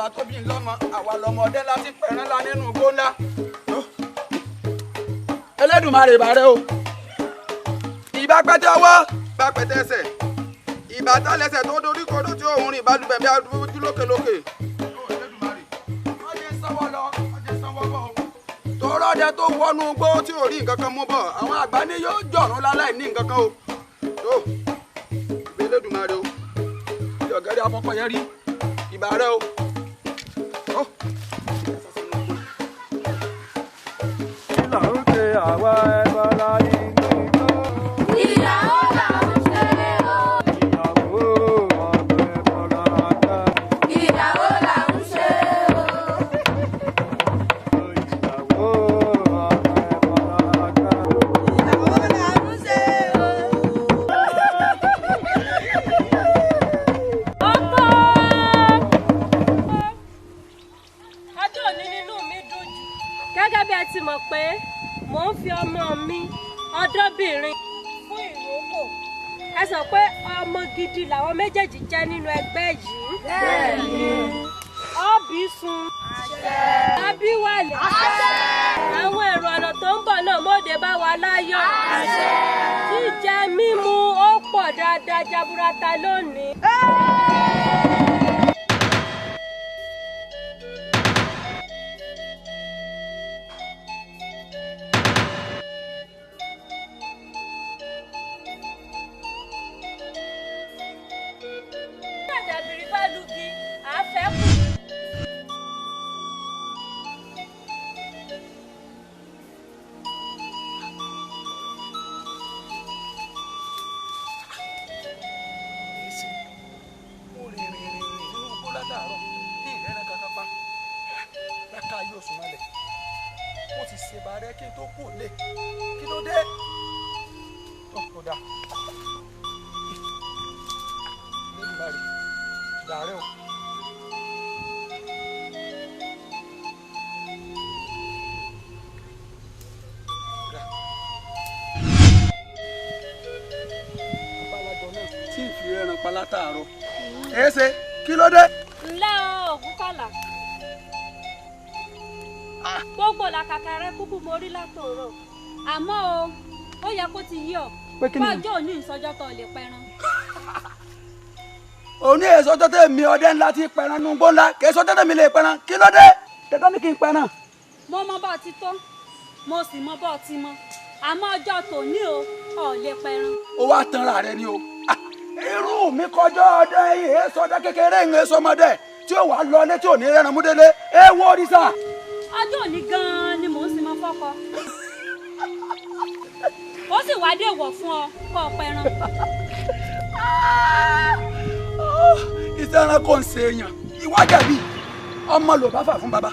Bàbá tó bí lọ́mọ àwa lọ́mọdé láti pẹ̀rán ńlá nínú igbó ńlá. Elédùmarè ìbà rẹ o. Ìbà pẹ́tẹ́ ọwọ́, ìbà pẹ́tẹ́ ẹsẹ̀. Ìbà tálẹ́sẹ̀ tó dorí kodó tí òun rìn balùbẹ̀ bí adúlójú lókèlókè. Elédùmarè, wọ́n jẹ́ sanwó lọ, wọ́n jẹ́ sanwó bọ̀ o. Tòrọ́dẹ tó wọnú igbó tí ò rí nǹkan kan mú bọ̀, àwọn àgbà ní yóò jọ̀rún láláì ní nǹkan kan o. Tó, ìbà Elédùmarè o. Ìjọ̀gẹ́rẹ́ afọ́pọ̀ yẹn rí, ìbà rẹ o. Là ń ṣe àwa ẹbọra inú igbó. Ìyàwó là ń ṣe o. Ìyàwó ọmọ ẹbọra ajá. Ìyàwó là ń ṣe o. Ìyàwó ọmọ ẹbọra ajá. Ìyàwó là ń ṣe o. Ọkọ! Ọjọ́ òní nínú mi dùn jù. Gẹ́gẹ́ bí ẹ ti mọ̀ pé mò ń fi ọmọ mi ọ̀dọ́bìnrin fún ìrókò. Ẹ sọ pé ọmọ gidi làwọn méjèèjì jẹ́ nínú ẹgbẹ́ yìí. Bẹ́ẹ̀ni. Ọ́bí sun. Abíwálẹ̀. Àwọn èrò ọ̀nà tó ń bọ̀ náà mọ́dé bá wa láyọ̀. Jíjẹ mímu ó pọ̀ dáadáa jaburata lónìí. Dàdàbìrì bá lugi, àá fẹ́ kù. Èsì, mo rìn rìn rìn rìn nínú igbó látàárọ̀ ní ìrẹ́rẹ́ kankan pa. Láká yóò sùn mọ́lẹ̀. Mo sì ṣèbà rẹ kí n tó kú òlé. Kí ló dé? Tó kò dáa. Elédùmarè, ìbà rẹ o. Abálájọ náà tí ì fi rẹ́ran pa látàárọ̀. Èsè, kí ló dé? Ǹlẹ́ o, Ògúnkọ̀là. Gbogbo làkàkà rẹ kúkú mo rí látòrò. Àmọ́ o, ó yẹ kó ti yí ọ. Pé kí ni? Bọ́jọ́ òní ìsọjọ́ tó lè pẹran. Òní èso tó tẹ̀ mí ọdẹ ńlá ti pẹran nínú igbó ńlá, kì í sọ tẹ́tẹ̀ mi lè pẹran. Kí ló dé? Dandan ni kí n pẹran. Mo mọ bọ́ ti tó, mo sì mọ bọ́ ti mọ. Àmọ́ ọjọ́ tòní o, ò lè pẹran. Ó wá tanra rẹ ni o. Irú mi kọjá ọdẹ yìí, èso ọdẹ kékeré ń èso ọmọdé tí ó wàá lọ ilé tí ò ní rẹran mú délé. Ẹ wo òrìṣà. Ọjọ́ òní gan-an ni mò ń sinmi fọ́kọ. Ó sì wá dèwọ̀ fún ọ kó o pẹran. Iṣẹ́ ẹranko ń ṣe èèyàn. Ìwà jẹ̀bi ọmọ ló bá fà fún bàbá.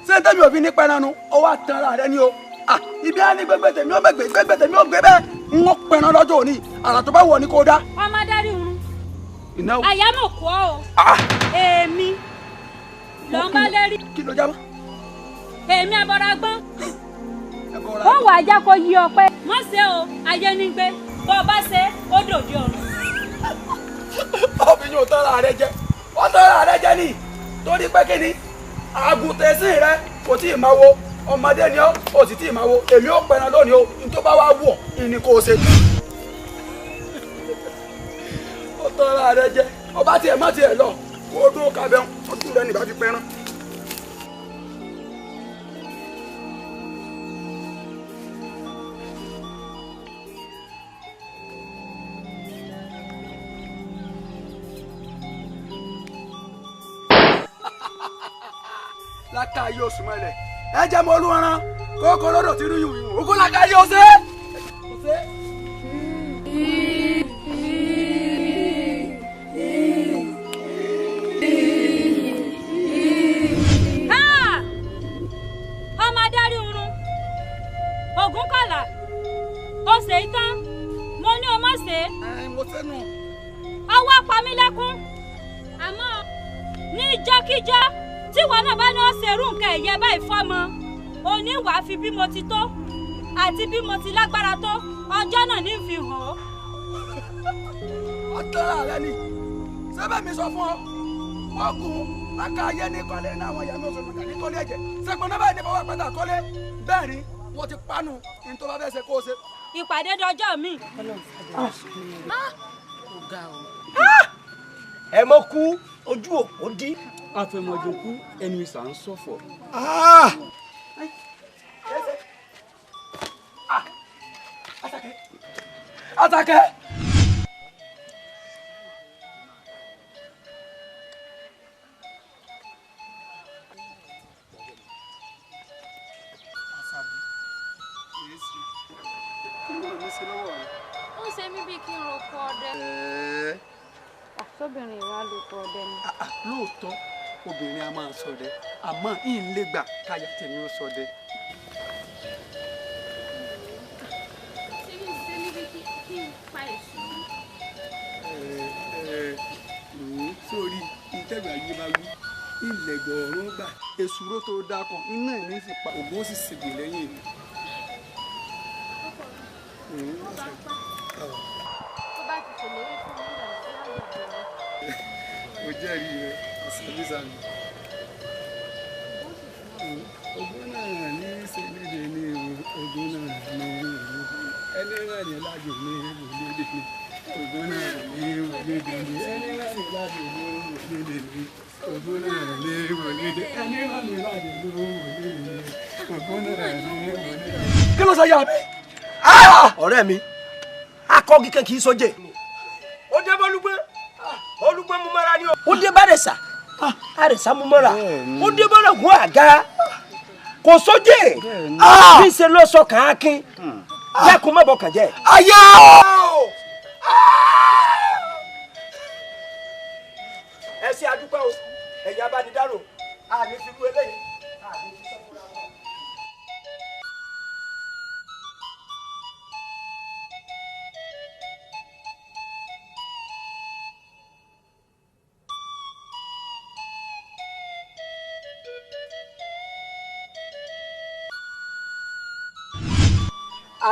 Ṣé tẹ́mi ò fi ní pẹran nu? Ó wá tanra rẹ ni o. Ibi á ní gbégbé tèmi ó gbégbé gbégbé tèmi ó gbé bẹ́ẹ̀. N ó pẹran lọ́jọ́ òní. Àrà tó bá wọ̀ ni kò dá. Ọmọ adarí irun. Ìnáwó. Àyámọ̀ kọ́ ọ. Èmi ló ń bá lérí. Kí ló jábọ́? Èmi abọ́ra gbọ́n. Ó wàá jẹ́ kó yí ọ pé. Má ṣe o, ayé ní gbé. Bọ́ ọ bá ṣe, ó dòde ọ̀run. Obìnrin ò tọ́ra rẹ jẹ. Ó tọ́ra rẹ jẹ ni. Torí pé kí ni? Àgùntẹ̀sìn rẹ kò tí ì máa wo. Ọmọdé ni ọ́, ò sì tí ì máa wo. Èmi ó pẹran lónìí o. N tó bá wá wọ̀, ìní kò ṣe. Ó tọ́ra rẹ jẹ. Ọba tiẹ̀ má tiẹ̀ lọ. Kó dún kábẹ́ ọdún rẹ nìbá fi pẹran. Láká yóò sùn mọ́lẹ̀. Ẹ jẹ́ mọ olúwaran kókó lọ́dọ̀ tí irú yìí wù. Ògùn láká yóò ṣe. Ọmọ adarí oorun Ògúnkọ̀là, ó ṣe é tán. Mo ní o má ṣe é. Mo sẹ́nu. Ọwọ́ pa mí lẹ́kún. Àmọ́ ní ìjọ́kíjọ́ tí wọn náà bá ní ó ṣerú nǹkan ẹ̀yẹ báyìí fọ́mọ, òní wàá fi bí mo ti tó àti bí mo ti lágbára tó, ọjọ́ náà ní fi hàn ó. Ọ̀tọ́ra rẹ ni. Sẹ́bẹ̀ mi sọ fún ọ, wọ́n kún Aka ayé ní kọ́lé náà àwọn ìyàmí oṣù mọ̀kà ní kọ́lé ẹ̀jẹ̀. Sẹ́gbọ́n náà báyìí ní fọwọ́ pátá kọ́lé. Bẹ́ẹ̀ ni wọ́n ti panu ní tó bá fẹ́ ṣe kó o ṣe. Ìpàdé dọjọ́ mi. Ẹ mọ kú ojú òpó dí. Àfẹ̀mọ̀jò kú ẹnu ìsà ń ṣọ̀fọ̀. Àṣàkẹ́. Ó ṣe mí bíi kí n roko ọdẹ. Àtọ́bìnrin ìwà lóko ọdẹ ni. Lóòótọ́ obìnrin a máa ṣọdẹ àmọ́ ìyìn lè gbà káyà tèmi ó ṣọdẹ. Ṣé kí n ṣe mí bíi kí n pa èṣù? Sórí ìtẹ̀gbà yìí máa wí ilẹ̀ gbọ̀ọ̀rún gbà èsúró tó dáa kan iná ẹ̀ ní sì pa ògùn ó sì ṣègbè lẹ́yìn mi. Tó bá ti ṣèlérí fún mi nígbà tí wọ́n gbà wọ́n. Mo jẹ́rìí rẹ̀ àṣàbíṣàbí. Ògùn náà ní ṣèlédè ní ògùn náà ní ẹni náà ní lájò ní òlédè ní ògùn náà ní òlédè ní ẹni náà ní lájò ní òlédè ní ògùn náà ní òlédè ẹni náà ní lájò ní òlédè ní ògùn náà ní òlédè. Kí ló sọ yá mi? Ọ̀rẹ́ mi, akọ́gi kan kì í sójè. Ó dé bá Olúgbọ́n, Olúgbọ́n mú mọ́ra ni o. Ó dé bá Àrẹ̀sà, Àrẹ̀sà mú mọ́ra. Ó dé bá Ọ̀ràngún àga, kò sójè. Bí ṣe ló sọ kàn á kín, dákun má bọkàn jẹ́. Ayé o! Ẹ ṣe àdúpẹ́ o, ẹ̀yin abánidárò, àní fi rú eléyìí. Àní fi sọ́kúnra wọn.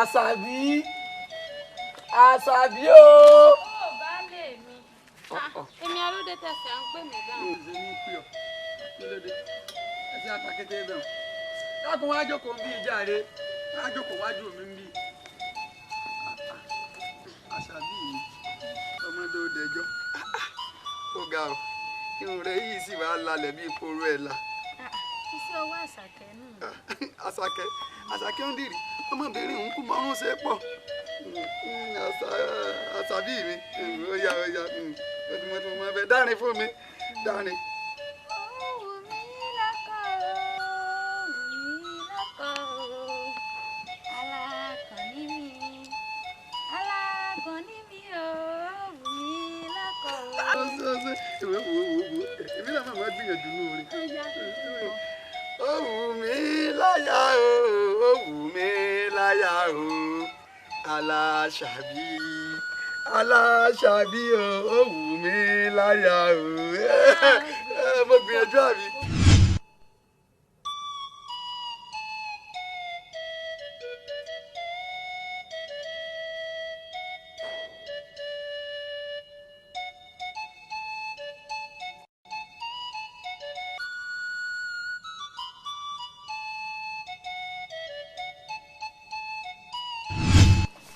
Àṣàbí Àṣàbí o. Ó bá lè mi. Èmi alóde tẹ̀sí à ń pè mí báwọn. Ṣe ní pè ọ́ kí ló dé ẹsẹ̀ àtàkété bẹ̀rù dákun wá jókòó ń bí ìjà rẹ wá jókòó wájú mi ń bí. Àṣàbí mi ọmọdé ó dẹjọ́ ó ga ọ irun rẹ yìí sì wá lálẹ́ bíi kóró ẹ̀ la. Iṣẹ́ ọwọ́ Àṣàkẹ́ nù. Àṣàkẹ́ Àṣàkẹ́ ń dìrì ọmọbìnrin òun kú mọ́rún ṣe pọ̀ Àṣàbí mi ó yá ó yá ó ti mọ́ fẹ́ dárin fún mi dárin. Ó wù mí lọ́kọ o, wù mí lọ́kọ o, alákànní mi, alákànní mi o, wù mí lọ́kọ o. Ó ṣe ìwé wo wo wo èmi náà máa gbìyànjú nù rẹ. Ó wù mí láyà o, ó wù mí láyà o, Aláṣàbí Aláṣàbí o, ó wù mí láyà o. Mo gbìyànjú àbí.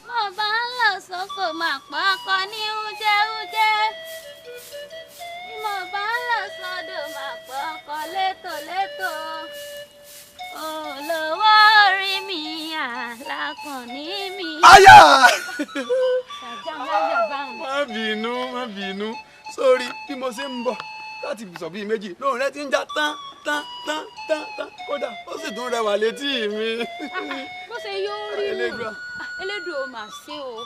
Mo bá ń lọ sóko máa pa ọkọ ní hújẹ́hújẹ́. Bí mo bá ń lọ sódò máa pa ọkọ létòlétò. Olówó orí mi, alákànní mi. Aya! Ṣàjà láyà báwọn. Má bínú, má bínú. Sórí bí mo ṣe ń bọ̀ láti ibùsọ̀ bíi méjì lóhùn rẹ ti ń já tán tán tán tán tán kódà ó sì tún rẹwà létí mi. Bó ṣe yóò rí nù. Elédùà. Elédùà ó mà ṣe o.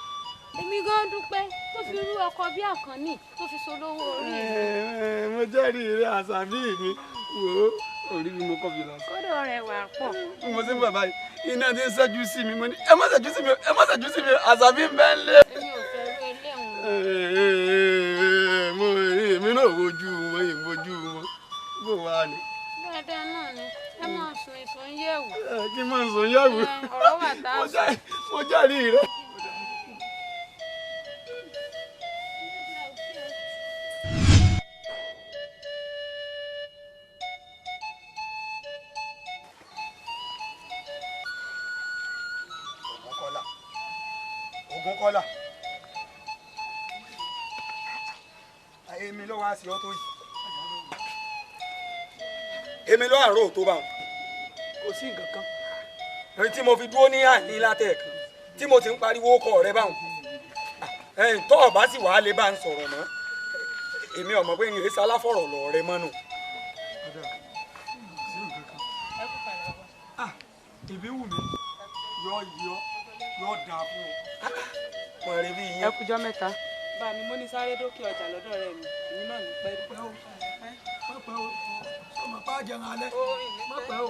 Èmi gan dúpẹ́ tó fi rú ọkọ bí Àkànní tó fi ṣolówó orí mi. Mo jẹ́rìí rẹ Àṣàbí mi wò ó orí mi mo kọ́ fi lọ. Kódà rẹwà pọ̀. Bí mo ṣe ń bọ̀ báyìí iná ti ń ṣẹ́jú sí mi mo ní ẹ má ṣẹ́jú sí mi ẹ má ṣẹ́jú sí mi Àṣàbí ń bẹ́ ń lé. Èmi ò fẹ́ rú eléhùn. Mo èmi náà wojú wọn ìwojú wọn bó wà ní. Dáadáa náà ni ẹ máa sùn ìsùn yẹ̀wò. Kí n máa sùn yẹ̀wò. Ọ̀rọ̀ wà tá a sọ. Mo jẹ́rìí rẹ. Kọ́lá èmi ló wá sí ọ tó yìí èmi ló àrò tó bá wọn. Kò sí nǹkan kan. Ẹni tí mo fi dúró ní àní látẹ̀ẹ̀kan tí mo ti ń pariwo ọkọ rẹ báwọn ẹ̀yìn tó ọ̀bá sì wàá lè bá ń sọ̀rọ̀ mọ́ èmi ò mọ̀ pé ń ṣe aláfọ̀rọ̀ lọ rẹ mọ́nu. Ìbí wù mí yọ yọ yọ dáa fún ọ. Mo rí bí yín. Ẹ kújọ́ mẹ́ta. Bá mi mo ní sáré dókè ọjà lọ́dọ̀ rẹ̀ mi èmi náà ní pẹ́. Pẹ́ o pẹ́ o sọmọ pa jẹun alẹ́ má pẹ́ o.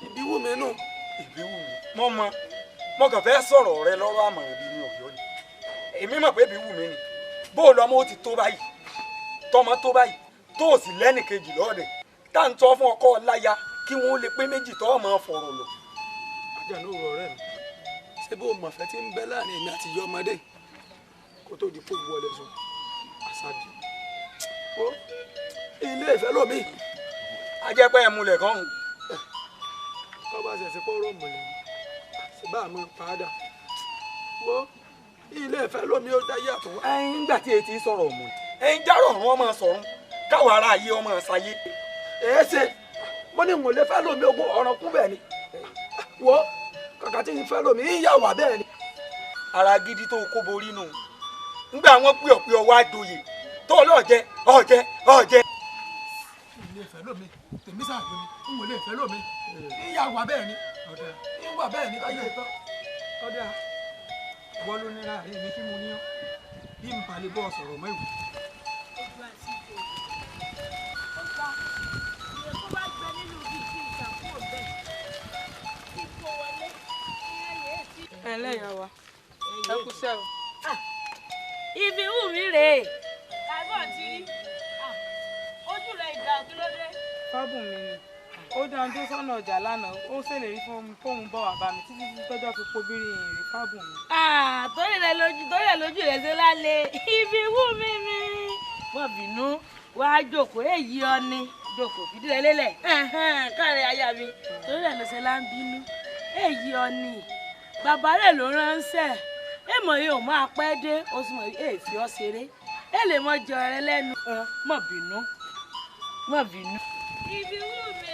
Ìbí wù mí nù. Ìbí wù mí. Mo mọ mo kàn fẹ́ sọ̀rọ̀ rẹ lọ́rọ̀ àmọ̀ràn bí mi ọ̀yọ́ ni èmi mọ̀ pé ìbí wù mí ni bó o lọ́mọ ó ti tó báyìí tọmọ tó báyìí tó o sì lẹ́nìkejì lọ́ọ̀dẹ̀ tá à ń tọ́ fún ọkọ láya kí wọ́n lè pé méjì tọ́ ọmọ fọ̀rọ̀ lọ. Àjànú ọ̀rẹ́ mi ṣé bó o mọ̀ fẹ́ tí ń bẹ láàrin èmi àti ìyá ọmọdé kó tó di fóònù wọlé sùn àṣàbí ó ilé ìfẹ́ lómi. A jẹ́ pé ẹ múlẹ̀ kan. Kọ́ bá ṣẹ̀ṣẹ̀ pọ̀ rọ̀ mọ̀lẹ́ ṣe bá a mọ̀ padà wo ilé ìfẹ́ lómi ó dá yàtọ̀. Ẹ̀yin nígbà tí etí sọ̀rọ̀ mọ̀ ẹ̀yin járọ̀ ọ̀run ọmọ sọ̀run káwọn ará ayé ọmọ ṣayé. Èé ṣe mo ní ìwọ̀n lè fẹ́ lómi ogún ọ̀ràn kún bẹ́ẹ̀ ni wo kàkà tí ń fẹ́ lómi ń yà wà bẹ́ẹ̀ ni. Ara gidi tó kó borí nù ńgbà wọn pè ọ́ pé ọwọ́ àjòyè tó lọ́ọ̀jẹ́ ọ̀jẹ́ ọ̀jẹ́. Ilé ìfẹ́ lómi tèmi sàgbémi ń wọlé ìfẹ́ lómi ń yà wà bẹ́ẹ̀ ni ń wà bẹ́ẹ̀ ni káyé tán. Ọ̀dà wọ́n ló nira rí mi kí mo ní ọ́ bí n balẹ̀ bọ́ sọ̀rọ̀ mọ́ ìwò. Ẹ ǹlẹ́ ìyá wa ẹ kú sẹ́ o. Ibi wù mí rèé. Àbọ̀ tí rí ojú rẹ̀ ìgbà kí ló dé. Fábùnmi ni ó dáa tó sọ́nà ọjà lánàá ó ṣèlérí fóun bọ̀ wá bá mi títí tí tọ́jọ́ fi pobírí ìrìn Fábùnmi. Torí rẹ lójú rẹ ṣe lálẹ́ ibi wù mí mi. Wọ́n bínú wàá jókòó èyí ọ ni jókòó fìdí rẹ lélẹ̀ káàrẹ̀ aya mi torí rẹ ló ṣe lá ń bínú èyí ọ ni bàbá rẹ ló ránṣẹ́ èmọ̀ yìí ò máa pẹ́ dé o sì mọ̀ èèfì ọ́ ṣeré ẹ lè mọ jọ rẹ lẹ́nu mọ̀ bínú mọ̀ bínú. Ibi wù mí.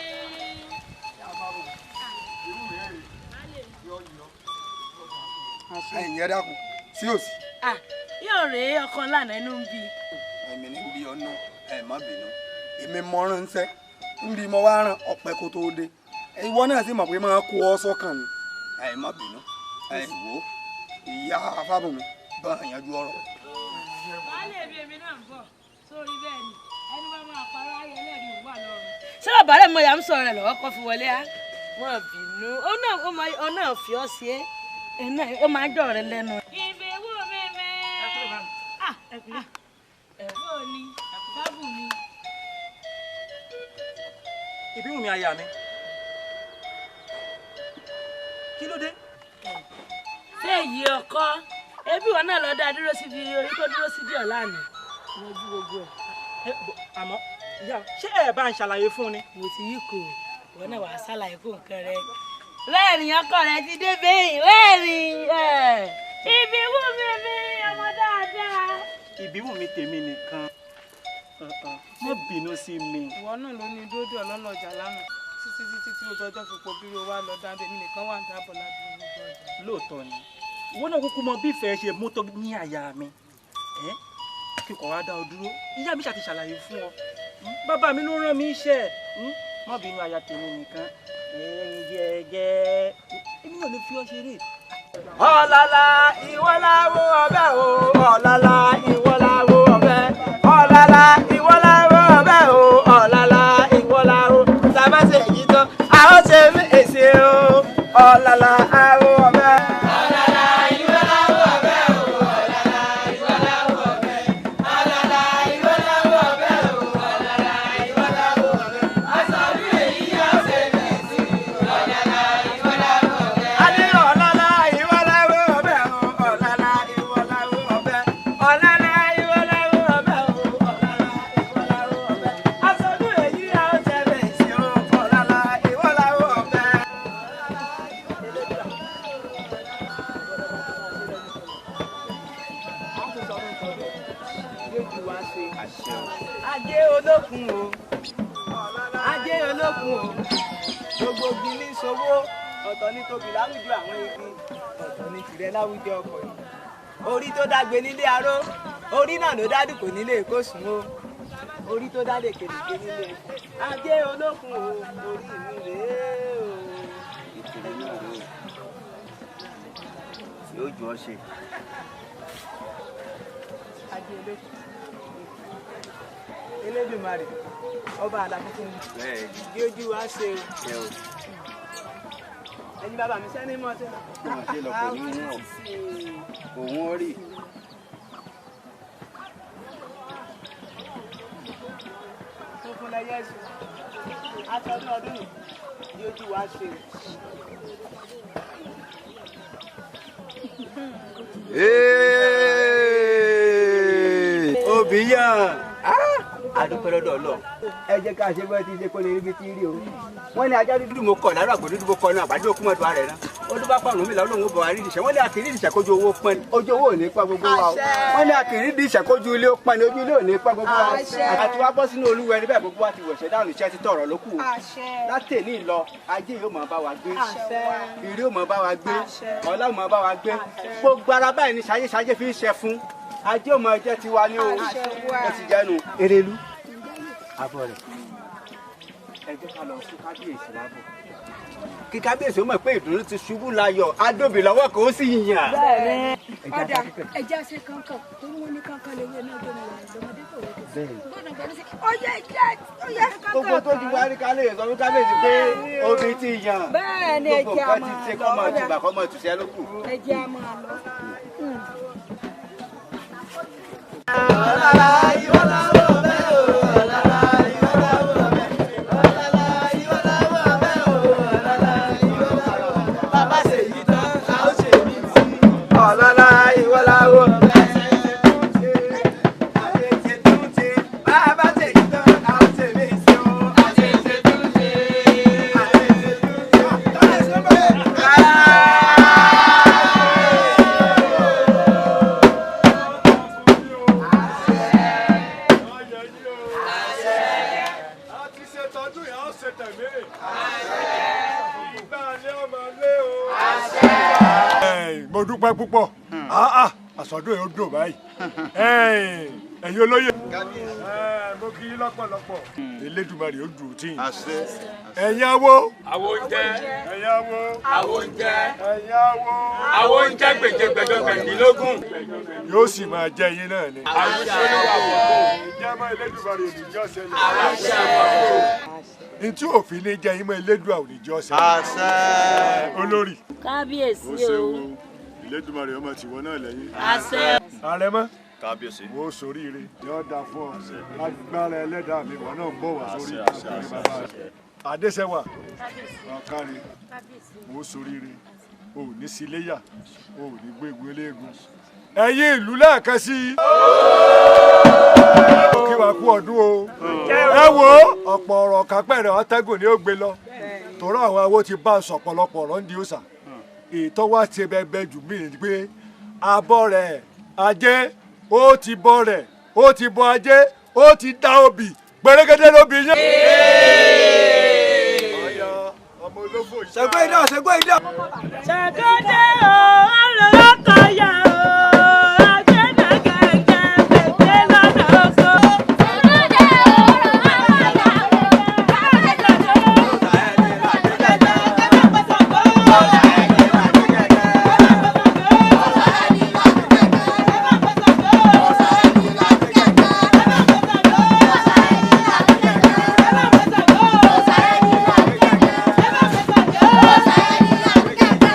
Ẹ̀yin ẹ dákun sí òsì. Yóò rèé ọkàn lánàá inú ń bí. Èmi ní bí ọ̀nà ẹ̀ má bínú èmi mọ ránṣẹ́ ń bí mo wá rán ọ̀pẹ kó tó dé ìwọ náà sì mọ̀ pé máa kó ọ sọ́kàn ni ẹ̀ má bínú ẹ̀ wò ó ìyá Fábùnmi bá yanjú ọ̀rọ̀. Baálé mi èmi náà ń bọ̀ sórí bẹ́ẹ̀ ni ẹni wọ́n máa parọ́ ayé ẹlẹ́rìí wà lọ́rùn. Ṣé bàbá rẹ̀ mọ ìyá ń sọ̀rọ̀ rẹ̀ lọ́wọ́ kọ́ fi wọlé á? Wọ́n bínú ó náà fi ọ́ sí é ó máa ń jọ̀ rẹ lẹ́nu. Ibi wù mí mi. Ẹ̀fọ́ ni Fábùnmi. Ìbí wù mí aya mi. Kí ló dé? Ṣé èyí ọkọ ẹbí wọn náà lọ dá dúró síbi orí tó dúró síbi ọ̀la ni. Mo jú gbogbo ẹ̀. Àmọ́ ìyá ṣé ẹ bá ń ṣàlàyé fún ni. Mo ti yí kò wọn náà wàá ṣàlàyé kó nǹkan rẹ. Rẹ́ẹ̀rìn ọkọ rẹ ti dé bẹ́yìn rẹ́ẹ̀rìn ibi wù mí mi ọmọ dáadáa. Ìbí wù mí tèmi nìkan má bínú sí mi. Ìwọ náà ló ní dódò ọlọ́nà ọjà lánàá títí títí tí ojú ọjọ́ fi pọ̀ bí o wá lọ dáadé mi nìkan wà ń dábọ̀ ládùúgbò gbogbo ọjà. Lóòótọ́ ni ìwọ náà kúkú mọ bí ìfẹ́ ṣe mú tó ní àyà mi kíkọ̀ wá dá ọ dúró ìyá mi ṣàti ṣàlàyé fún ọ bàbá mi ló rán mi iṣẹ́ má bínú aya tèmi nìkan ẹ̀yin jẹ́jẹ́ èmi náà lè fi ọ ṣeré. Ọ̀làlà ìwọ láwo ọbẹ̀ o ọ̀làlà ìwọ láwo ọbẹ̀ ọ̀làlà ìwọ láwo ọbẹ̀ o ọ̀làlà ìwọ láwo tàbá ṣe èyí tán a ó ṣe mí èsì o ọ̀làlà àwo ọbẹ̀. Ọ̀làlà ìwọ láwo ọbẹ̀ o ọ̀làlà ìwọ láwo ọbẹ̀ ọ̀làlà ìwọ láwo ọbẹ̀ o ọ̀làlà ìwọ láwo ọbẹ̀ àṣàbí èyí á ṣe mí èsì ọ̀làlà ìwọ láwo ọbẹ̀. A ní ọ̀làlà ìwọ láwo ọbẹ̀ o ọ̀làlà ìwọ láwo ọbẹ̀ ọ̀làlà ìwọ láwo ọbẹ̀ o ọ̀làlà ìwọ láwo ọbẹ̀. olókun o, ajé olókun o, gbogbo igi ní sowó, ọ̀tọ̀ ní tóbi láwùjọ àwọn igi, ọ̀tọ̀ ní tìrẹ láwùjọ ọkọ̀ yìí. Orí tó dágbe nílé aró, orí náà ló dádùkò nílé èkósùn o, orí tó dá lèkèlèkè nílé ẹ̀kọ́. Ajé olókun o, orí mi rèé o. Yóò jù ọ ṣe. Ajé olókun. Elédùmarè, ọba àlàkùnkùn bí ojú wa ṣe o. Ẹ̀yin bàbá mi sẹ́ni mọ́ ṣe. Mọ̀ ṣe lọ kò ní mú ọ. Òun ó rí. Funfun lẹyẹ sùn. Aṣọ ọdún ọdún yìí bí ojú wa ṣe o. Obì yàn adúpẹ́ lọ́dọ̀ Ọlọ́run. Ẹ jẹ́ ká ṣe bẹ́ẹ̀ tí ṣe kó lè ríbi tí rí o. Wọ́n ní ajá dúdú mo kọ̀ lára àgbò dúdú mo kọ̀ náà àbájọ òkú mọ́tò rẹ̀ náà. Olúbá pàrọ̀ mi làwọn òun bọ̀ wá rí ìṣẹ́. Wọ́n ní àkìrí ìṣẹ́ kójú owó pọ́n ni ojú owó ò ní pa gbogbo wa o. Wọ́n ní àkìrí ìṣẹ́ kójú ilé ó pọ́n ni ojú ilé ò ní pa gbogbo wa o. Àti wá bọ́ sínú olúwẹ̀rí bẹ́ẹ̀ gbogbo wa ti wẹ̀ṣẹ̀ dànù iṣẹ́ ti tọ̀rọ̀ ló kù o. Látẹ̀ní lọ ajé yóò máa bá wa gbé, ire yóò máa bá wa gbé, ọlá yóò máa bá wa gbé. Gbogbo ara báyìí ni ṣayé ṣayé fi ń ṣe fún. Ajé ò máa jẹ́ tiwa ní o. Ó ti jẹ́nu. Erelu abọ́ rẹ̀ ẹ jẹ́ ká lọ sí kábíyèsí lábọ̀. Kí kábíyèsí ó mọ̀ pé ìdùnnú ti ṣubú layọ̀ adóbi lọ́wọ́ kò sì yàn. Ọ̀dà ẹja ṣe kankan torí wọn ní kankan lè wé náà gbọ́dọ̀ wà lọ́mọdé kò wé kẹsì. Gbọ́dọ̀ gbọ́dọ̀ sí ọyẹ ẹja ọyẹ kankan. Gbogbo tó ti wá rí kálẹ̀ sọ fún kábíyèsí pé obì ti yàn. Bẹ́ẹ̀ni gbogbo ẹja nǹkan ti máa ṣe lọ. kọ́mọ tùbà kọ́mọ tùṣẹ́ ló kù. Ẹja máa lọ. Ọ̀làlá ìwọ làwọn ọbẹ̀ o, ọ̀làlá ìwọ làwọn ọbẹ̀, ọ̀làlá ìwọ làwọn ọbẹ̀ o, ọ̀làlá ìwọ làwọn ọbẹ̀. Bàbá ṣe yìí tán, a ó ṣe mí sí. Ọ̀làlá ìwọ làwọn ọbẹ̀. Bàbá ṣe yìí tán, a ó ṣe mí sí o. Àṣẹ̀ṣẹ̀ tún ṣe, àṣẹ̀ṣẹ̀ tún ṣe. Mo dúpẹ́ púpọ̀, àsọdún yóò dùn báyìí. Ẹ̀yin olóyè, mo kí yín lọ́pọ̀lọpọ̀. Elédùmarè ó dùn tí yín. Ẹ̀yin awo, Àwo ń jẹ́. ẹ̀yin awo, Àwo ń jẹ́. ẹ̀yin awo, Àwo ń jẹ́ gbèjègbèjọgbèjìlógún. yóò sì máa jẹ́ yín náà ni. Àwùjọ olúwa wò ó. Ìjẹ́ mọ́ Elédùmarè ò ní jọ́ ṣẹlẹ̀. Ntí òfin ní jẹ́ yín mọ́ Elédùà ò ní jọ́ ṣẹlẹ̀. Olórí. Kábíyèsí Ó o. ṣeun, Elédùmarè ọmọ tìwọ náà lẹ́yìn. Àṣẹ. Àrẹ̀mọ. Kábíyèsí. Wo sóríire yóò dáa fún ọ lágbára ẹlẹ́dàá mi wọn náà ń bọ̀ wá sórí àpèrè bàbá rẹ. Adéṣẹwà ọ̀kárí wo sóríire o ò ní síléyà o ò ní gbégun eléegun. Ẹ̀yin ìlú lẹ́ẹ̀kan sí i. Kí wàá kú ọdún o. Ẹ wo ọ̀pọ̀ ọ̀rọ̀ kápẹ́rẹ́ ọ̀tẹ́gùn ni ó gbé lọ. Tòrọ àwọn awo ti bá a sọ ọ̀pọ̀lọpọ̀ ọ̀rọ̀ ń di òòsà. Ètò wa ṣe bẹ́ẹ̀ jù mí ni pé abọ́ rẹ̀ ajé ó ti bọ́ rẹ̀ ó ti bọ́ ajé ó ti dá obì gbẹrẹgẹdẹ lóbi yẹn. Ṣàngó idán, Ṣàngó idán. Ṣàgódé o, ọlọ́kọ̀ọ́yà o, àgbẹ̀nàgẹ̀gẹ̀ pèpè lọ́nà oko. Ṣàgódé o, ọlọ́kọ̀ọ́yà o, Ọ̀sán ẹni láti kẹ̀kẹ́.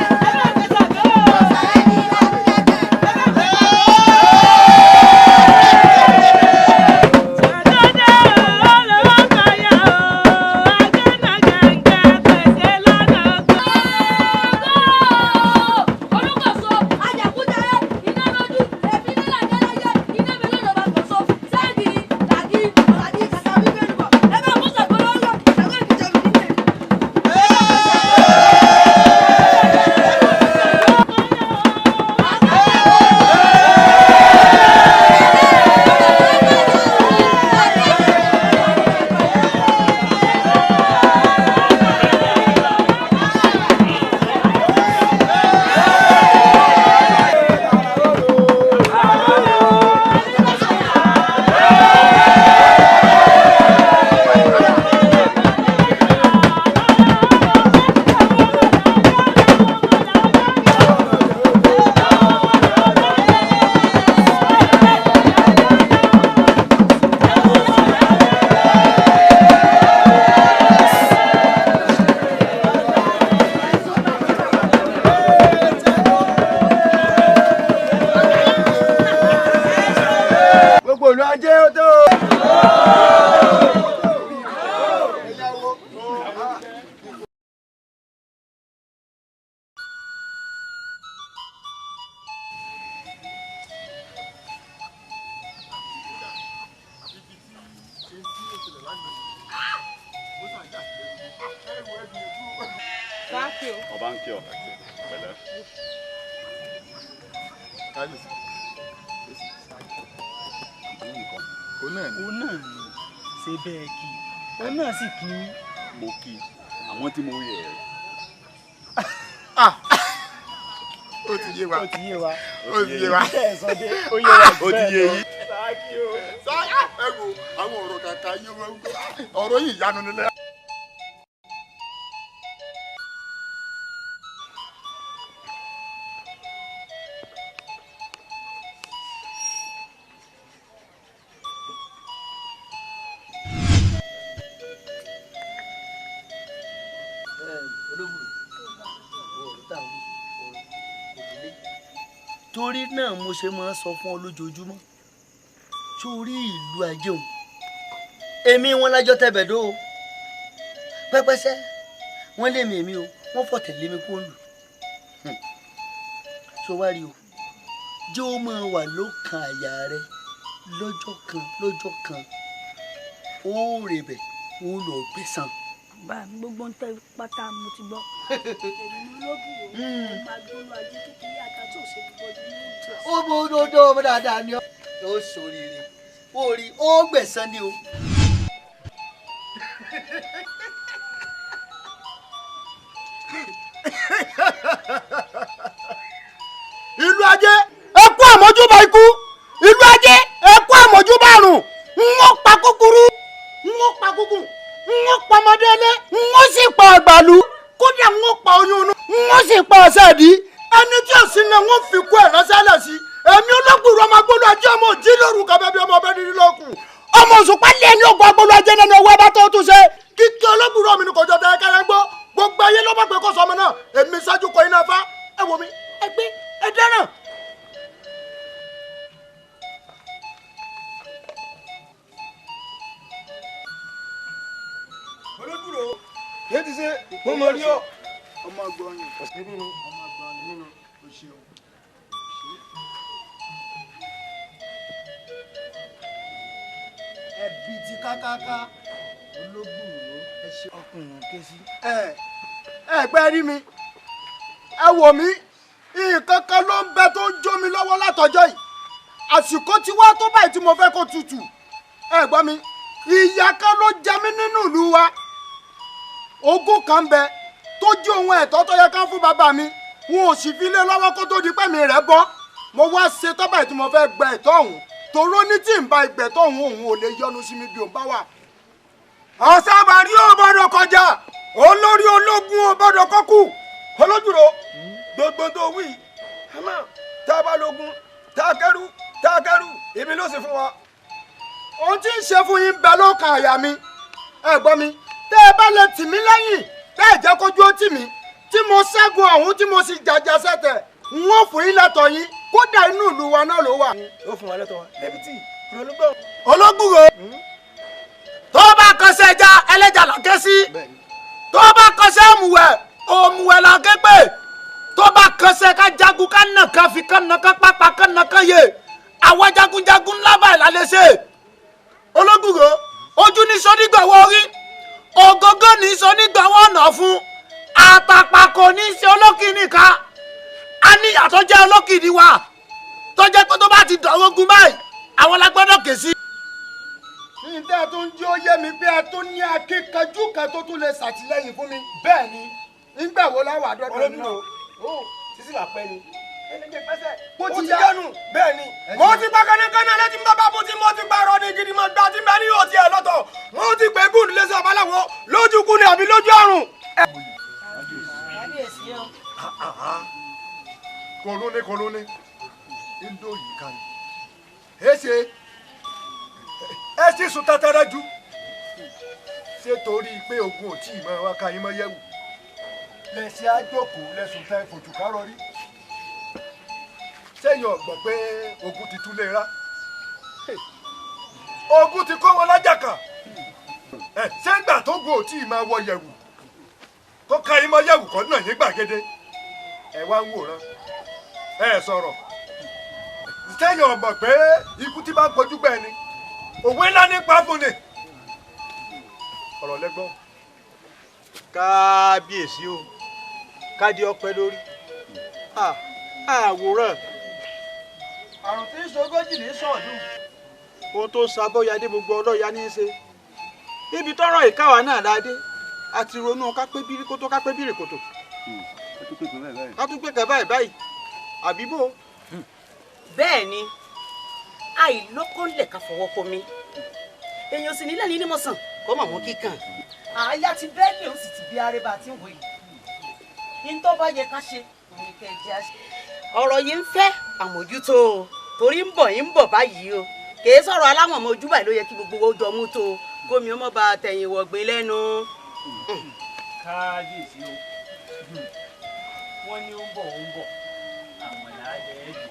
Ọba ń kí ọ pẹ̀lẹ́. Kábíyèsí. Òun náà ni. Òun náà ni ṣe bẹ́ẹ̀ kí òun náà sì kí. Mo kí àwọn tí mo rí ẹ. Ó ti yé wa. Ó ti yé wa. Ó ti yé wa. Ó yé wa. Ó ti yé yín. Ẹ wo àwọn ọ̀rọ̀ kàkà yé wọn ọ̀rọ̀ yìí ìyanu nílẹ̀. Torí náà mo ṣe máa ń sọ fún ọ lójoojúmọ́ sórí ìlú ajé òun èmi wọn lájọ tẹbẹdó o pẹpẹsẹ wọn lé mi èmi o wọn fọ̀tẹ̀ lé mi kó lù ṣó wá rí o jẹ́ ó máa wà lókàn àyà rẹ lọ́jọ́ kan lọ́jọ́ kan ó rèbẹ̀ ó lọ gbẹ̀san. Bá mi gbogbo ń tẹ pátá mo ti gbọ́. Èmi ló bù ó máa gbólú ajé kékeré àtàtò òṣèlú bọ́jú ní ojú ẹ̀. Ó bó dódó dáadáa ni ó ṣòrìrì ó rí ó gbẹ̀san ni o. Ìlú ajé ẹ kú àmójúbà ikú, ìlú ajé ẹ kú àmójúbà àrùn, n ó pa kúkúrú, n ó pa gúngùn, n ó pa ọmọdé ilé, n ó sì pa àgbàlú, kódà n ó pa oyún inú, n ó sì pa ọ̀sẹ̀ ìdí. Ẹni tí ò sí ni n ó fi kú ẹ̀ ránṣẹ́ lẹ̀ sí. Èmi olóògbé ọmọ agbólo ajé ọmọ òjì lóru kàbẹ́ bí ọmọ ọbẹ̀ dídí lókun. Ọmọ òṣùpá lé ní ogun agbólo ajé nínú owó ẹbá tó tún ṣe. Kíkẹ́ olóògbé mi ni kò jọ tẹ kẹrẹ gbọ́. Gbogbo ayé ló bá pé kó sọ ọmọ náà. Èmi ṣáájú kọ iná fá. Ẹ wò mí, ẹ gbé, ẹ dáràn. Olódùró yé ti ṣe mo mọ rí ọ. Ọmọ agbọnyin. Ọmọ agbọnyin. O ṣeun. Ẹbí ti kákáká ológbùrò ẹ ṣe ọkùnrin ké sí. Ẹ ẹ pẹ́ rí mi, ẹ wò mí, nǹkan kan ló ń bẹ tó ń jó mi lọ́wọ́ látọjọ́ yìí. Àsìkò tí wá tó báyìí tí mo fẹ́ kó tutù. Ẹ gbọ́ mi, ìyà kan ló jẹ mí nínú ìlú wa. Ogún kan ń bẹ tó jí ohun ẹ̀tọ́ tó yẹ ká fún bàbá mi. Wọn ò sì fi lé lọ́wọ́ kó tó di pé mi rẹ̀ bọ́. Mo wá ṣe tó báyìí tí mo fẹ́ gba ẹ̀tọ́ ọ̀hún. Toró ní tí ń ba ìgbẹ̀tọ́ ọ̀hún òun ò lè yọnu sí mi bí òun bá wà. Ọ̀sábàrí ò gbọ́dọ̀ kọjá, olórí ológun ò gbọ́dọ̀ kọ́kù. Olójúro gbogbo tó wí, àmọ́ tá a bá lógun, tá a kẹ́rù, tá a kẹ́rù, èmi ló sì fún wa. Ohun tí ń ṣe fún yín bẹ lọ́kàn àyà mi. Ẹ gbọ́ mi, tẹ́ ẹ bá lè tì mí lẹ́yìn, tẹ́ ẹ jẹ́ kójú ó tì mí, tí mo ṣẹ́gun ọ̀hún tí mo sì jàjà sẹ́tẹ̀, n ó fún yín lẹ́tọ̀ọ́ yín, kódà inú ìlú wa náà ló wà. Ó fún wa lẹ́tọ̀ọ́ wa, débi tí ológbò. Ológbùrò tó bá kọsẹ̀ ẹja ẹlẹ́jà là ké sí, tó bá kọsẹ̀ òmùwẹ̀ òmùwẹ̀ là ké pè, tó bá kọsẹ̀ ká jagun ká nà ká fi ká nà ká pápá ká nà ká yè, àwọn jagunjagun ńlá báyìí la lè ṣe. Ológbùrò ojú ní sọ nígbàwọ́ orí, ògógó ní sọ nígbàwọ́ ọ̀nà fún, àtàpàkò ní ṣe olókìní ká. A ní ìyàtọ̀ jẹ́ olókìní wa tó jẹ́ pé tó bá ti dọ̀rọ̀ ogun báyìí àwọn la gbọ́dọ̀ ké sí. Ǹjẹ́ tó ń jẹ́ ó yé mi pé ẹ tó ní akíkanjú kan tó tún lè ṣàtìlẹ́yìn fún mi? Bẹ́ẹ̀ ni, nígbà wo láwà dọ́dọ̀ náà? Olódùró sísí là pẹ́ ni. Mo ti yánu bẹ́ẹ̀ ni. Mo ti pa kánákáná létí bàbá mo ti pa ọ̀rọ̀ ní gidi mo gbá tí ń bẹ ní òtí ẹ̀ lọ́tọ̀. Mo ti pè gùn lẹ́sẹ̀ ọ̀báláwo lójú kú ni àbí lójú àrùn. Kòrónì kòrónì ndó yìí kan ni ẹ ṣe ẹ sì sùn tẹ́tẹ́rẹ́ jù ṣé torí pé ogun ò tí ì máa wá ká yín mọ́ yẹ̀wù lẹ́sẹ̀ àjòkó lẹ́sùn tẹ́ fojú kárọ̀ rí sẹ́yìn ọ̀gbọ̀n pé ogun ti tún lè ra ogun ti kó wọn lájàkà ẹ ṣé ńgbà tó gun ò tí ì máa wọ yẹ̀wù tó ká yín mọ́ yẹ̀wù kọ́ náà yín gbàgede ẹ wá ń wòran ẹ sọ̀rọ̀ sẹ́yìn ọ̀gbọ̀n pé ikú tí bá ń kojú gbẹ ni òwe ńlá nípa fún ni ọ̀rọ̀ lẹ́gbọ́n. Kábíyèsí o, Kádé ọpẹ́ lórí. Àwòrán. Àrùn tí ń sogójì ní sọ̀dún. Ohun tó sabọ́yadé gbogbo ọlọ́ya ní í ṣe. Ibi tọ́rọ̀ ìkáwá náà ládé. A ti ronú kápẹ́ bíríkótó kápẹ́ bíríkótó. Ká tún pé kẹ́ báyìí báyìí. Àbí bò? Bẹ́ẹ̀ ni, àìlọ́kọ́lẹ̀ ká fọwọ́ kọ mi. Èèyàn sì nílẹ̀ ní nímọ̀sán kọ́ mọ̀ wọ́n kíkàn. Àyà ti bẹ́ẹ̀lì ó sì ti bí arébá tí ń wò yìí. Ní tó bá yẹ ká ṣe, òun kẹ́ ẹ jẹ́ àṣẹ. Ọ̀rọ̀ yìí ń fẹ́ àmójútó o, torí ń bọ̀ báyìí o. Kèé sọ̀rọ̀ aláwọ̀n ọmọ ojú báyìí ló yẹ kí gbogbo wa ó jọ mú tó o. Gómi ọmọ bá tẹ̀yìn wọ̀gbìn lẹ́nu. Kábíyèsí o, wọ́n ní ó ń bọ̀ àwọn làálẹ̀ ẹ̀dùn.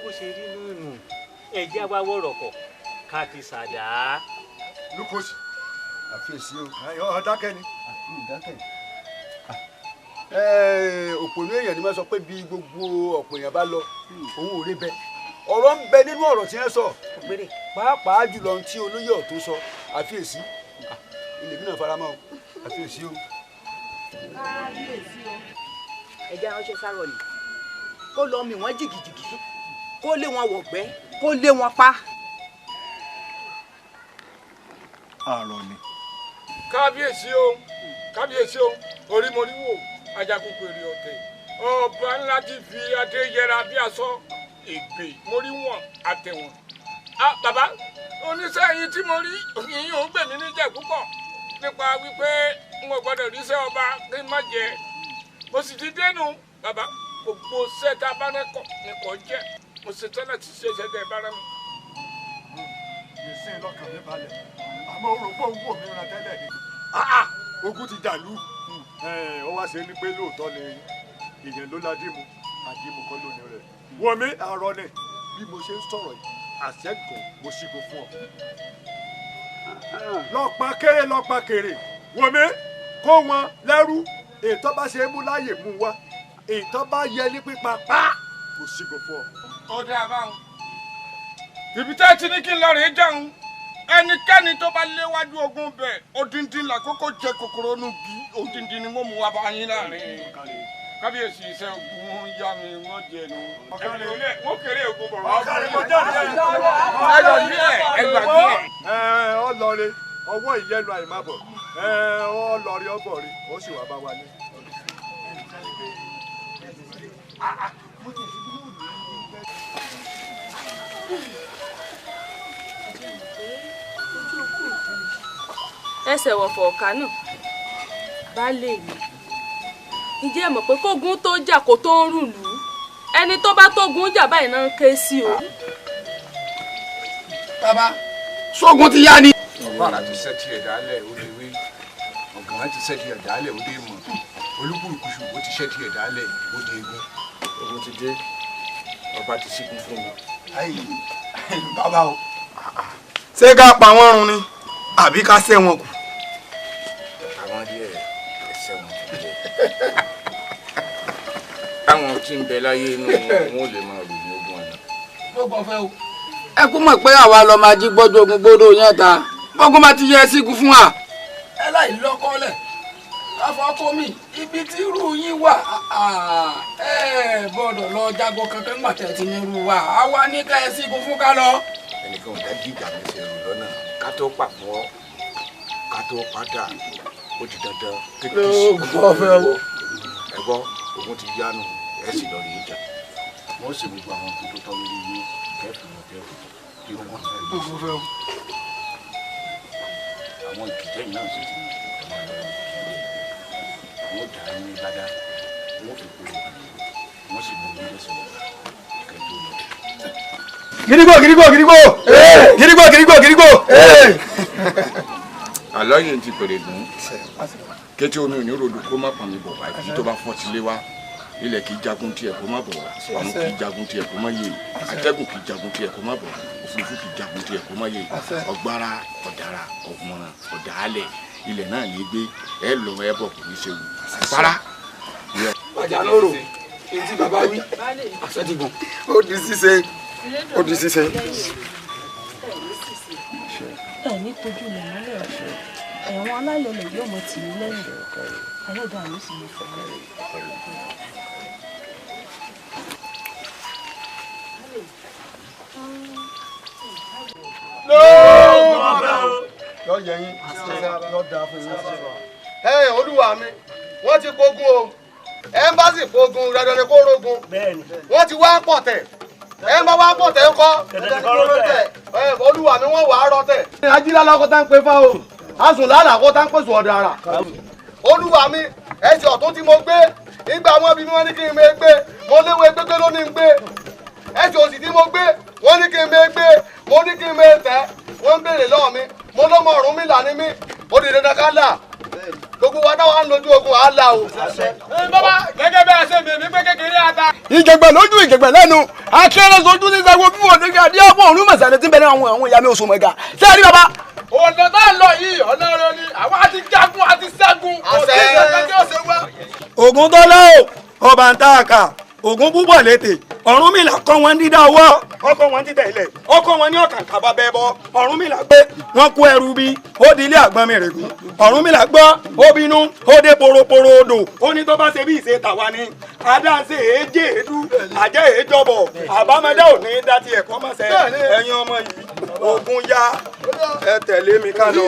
Bó ṣe rí nínú ẹ̀jẹ̀ wa wọ̀rọ̀kọ̀ ká fi ṣàdá. Lukosi àfiyèsí o. Ọ̀dákẹ́ ni. Ìdákẹ́. Òpònú èèyàn ni wọ́n sọ pé bí gbogbo ọ̀pọ̀ èèyàn bá lọ òun ò rí bẹ́ẹ̀. Ọ̀rọ̀ ń bẹ nínú ọ̀rọ̀ tí wọ́n sọ. Pàápàá jùlọ ohun tí olóyè ọ̀tún sọ àfiyèsí. Ilé mi náà faramọ́ o àfiyèsí o. Kábíyèsí o. Ẹ̀jẹ̀ ránṣẹ́ sáró ni kó lọ mì wọ́n jìgìjìgì kó lé wọn wọ̀gbẹ́ kó lé wọn pa. Àrọ̀ ni. Kábíyèsí o, kábíyèsí o, orí mo rí wò, ajagunpèrè èrè ọ̀tẹ̀. Ọba ńlá ti fi adé yẹra bí aṣọ ègbè mo rí wọn àtẹ̀wọ̀n. Bàbá, oníṣẹ́ yín tí mo rí yín ò ń gbè mí níjà púpọ̀ nípa wípé n ò gbọ́dọ̀ ríṣẹ́ ọba kí n má jẹ. Mo sì ti dénú bàbá, gbogbo sẹ́ta bá rẹ́ kọ̀ ni kò jẹ́. Mo ṣe tẹ́lẹ̀ tí ṣe ṣẹ́ta ẹ̀ bá rẹ́ mi. Ìsìn lọ́kàn mi balẹ̀, àmọ́ o rò pé òun wò mí ran tẹ́lẹ̀ ni. Ogun ti jàlú. Ó wá ṣe ni pé lóòótọ́ ni èèyàn ló ládìmú, àdìmú kọ́ lónìí rẹ̀. Wò mí àrọ̀ ni bí mo ṣe ń sọ̀rọ̀ yìí, àṣẹ́gun mo ṣígun fún ọ. Lọ́pa kéré lọ́pa kéré, wò mí kó wọn lẹ́rú, ètò bá ṣe é mú láàyè mú wá, ètò bá yẹ ní pípa pa mo ṣígun fún ọ. Ó dáa báwọn. Ibi tá a ti ní kí n lọ rèé jẹun, ẹnikẹ́ni tó bá léwájú ogun bẹ̀ odindin làkókò jẹ kòkòrò nù bí odindin ni wọ́n mú wa bá yín láàrin. Kábíyèsí iṣẹ́ ogun yá mi wọ́n jẹ nu. Wọ́n kéré ogun bọ̀ wá. Ẹ ọ lọre ọwọ́ ìyẹnu àìmábọ̀ ẹ ọ lọre ọbọ̀ rí ó sì wá bá wa ní. Ẹsẹ̀ wọ̀fọ̀ ọ̀ka náà baálé mi, ǹjẹ́ ẹ mọ̀ pé kógun tó jà kó tó ń rùlù, ẹni tó bá tógun jà báyìí náà ń ké sí o. Bàbá, sógun ti yá ni. Ọ̀bára ti ṣẹ́ tiẹ̀ dálẹ̀ ó lè wé, ọ̀gànràn ti ṣẹ́ tiẹ̀ dálẹ̀ ó dé mọ̀, olúkúlùkùsù ó ti ṣẹ́ tiẹ̀ dálẹ̀ ó dé egun. Ogun ti dé, ọba ti sígun fún mi. Bàbá o, ṣé ká pa wọ́n run ni àbí ká ṣẹ́ wọn kù? Àwọn díẹ̀ ẹsẹ̀ wọn kù díẹ̀. Táwọn tí ń bẹ láyé inú wọn ò lè máa ròyìn ogun àná. Gbogbo ọ̀fẹ́ o. Ẹ kú mọ̀ pé àwa lọ máa jí gbọ́dọ̀ ogun gbọ́dọ̀ yẹn ta. Bọ́gún bá ti yẹ sígun fún wa. Ẹ láì lọ́kọ́lẹ̀ káfọ́ mi ibi tí irú yín wà ẹ gbọ́dọ̀ lọ jago kankan gbà tẹ̀ tí ní irú wa. Àwa ní ká ẹ sígun fún ká lọ. Ẹnìkan ò dá gíga mi ṣe rò lọ́nà ká tó pàpọ̀ ká tó padà ó di dandan kékeré sí ẹ gbọ́ ogun ti yánu ẹ sì lọ rí ìjà. Wọ́n sì gbogbo àwọn tó tọ́ lórí yín kẹ́fù wọn kẹ́fù kí wọ́n fẹ́ àwọn ìkìtẹ́ yìí náà sì ti ọmọ lọ́wọ́ wọ́n dà á ní gbádá wọ́n fi kúrò wọ́n sì mú omi lẹ́sẹ̀ kẹ́tọ́ lọ. Gidigbo gidigbo gidigbo gidigbo gidigbo gidigbo. Àlọ́ yìí ti pèrè gùn kété omi ò ní rodò kó má pàmì bọ̀ wá ibi tó bá fọ́ ti lé wá ilẹ̀ kì í jagun tiẹ̀ kó má bọ̀ wá ọ̀run kì í jagun tiẹ̀ kó má yè atẹ́gùn kì í jagun tiẹ̀ kó má bọ̀ wá òfurufú kì í jagun tiẹ̀ kó má yè ọ̀gbára ọ̀dàrà ọ̀gbọ̀nràn ọ̀dàálẹ̀ ilẹ̀ náà ní gbé ẹ lọ ẹ bọ̀ kò ní ṣe wù para. Àjànóró etí bàbá wí àṣẹ ti gùn ó di ṣíṣe ó di ṣíṣe. Ẹ ní kojú mọ̀mọ́lẹ̀ ọ̀ṣọ́. Ẹ̀wọ̀n alálẹ̀lẹ̀ yóò mọ tì í lẹ́yìn. Ẹlẹ́dàá ló sì mọ fọ̀ọ́. Yọ yẹ yín, yọ da fún yín. Ẹ olúwa mi, wọ́n ti kógun o, ẹ́mbásì kógun, dandan ni kó rógun. Wọ́n ti wá pọ̀tẹ̀, ẹ bá wá pọ̀tẹ̀ ńkọ́, olúwa mi wọ́n wà á rọtẹ̀. Ajílálá kó tá ń pe fá o, asùnlálà kó tá ń pèsè ọ̀dà àrà. Olúwa mi, ẹsẹ̀ ọ̀tún tí mo gbé, ìgbà wọn bí wọ́n ní kí n mẹ gbé, mo léwé gbégbé ló ní n gbé. Ẹsẹ̀ òsì tí mo gbé, wọ́n ní kí n mẹ gbé, mo ní kí n mẹ tẹ̀, wọ́n ń béèrè lọ́wọ́ mi, mo lọ́mọ Ọ̀rúnmìlà ni mí, ó di dandan ká là. Gbogbo wa táwa ń lójú ogun á là o. Bàbá gẹ́gẹ́ bí a ṣe mèmí pé kékeré ata. Ìjẹ̀gbẹ̀ lójú ìjẹ̀gbẹ̀ lẹ́nu, akéré sojú ní sago bí wọ́n ní adé ọ̀pọ̀ òun mọ̀sálẹ̀ tí ń bẹ ní àwọn ìyá mi oṣù mọ̀gà. Ṣé ẹ rí bàbá? Ọ̀nà tá a lọ yìí ọ̀nà rẹ ni àwa ti jagun àti ṣẹ́gun. Àṣẹ. Ògúntọ́lá o, ọba ń tá a kà, Ògún púpọ̀ létè, Ọ̀rúnmìlà kọ́ wọn dídá ọwọ́, ọkọ̀ wọn títẹ̀ ilẹ̀, ọkọ̀ wọn ní ọ̀kàǹkà bá bẹ́ẹ̀ bọ́, Ọ̀rúnmìlà gbé, wọ́n kó ẹrù bí, ó di ilé àgbọn mi règún, Ọ̀rúnmìlà gbọ́, ó bínú, ó dé poroporo odò, ó ní tó bá ṣe bí ìṣe tàwa ni, adáṣe èéjì èédú, àjẹ́ èéjọbọ̀, àbámẹ́dá ò ní dá tiẹ̀ kọ́ mọ́sẹ̀, ẹ̀yin ọmọ yìí, Ògún ya, ẹ tẹ̀lé mi ká lọ.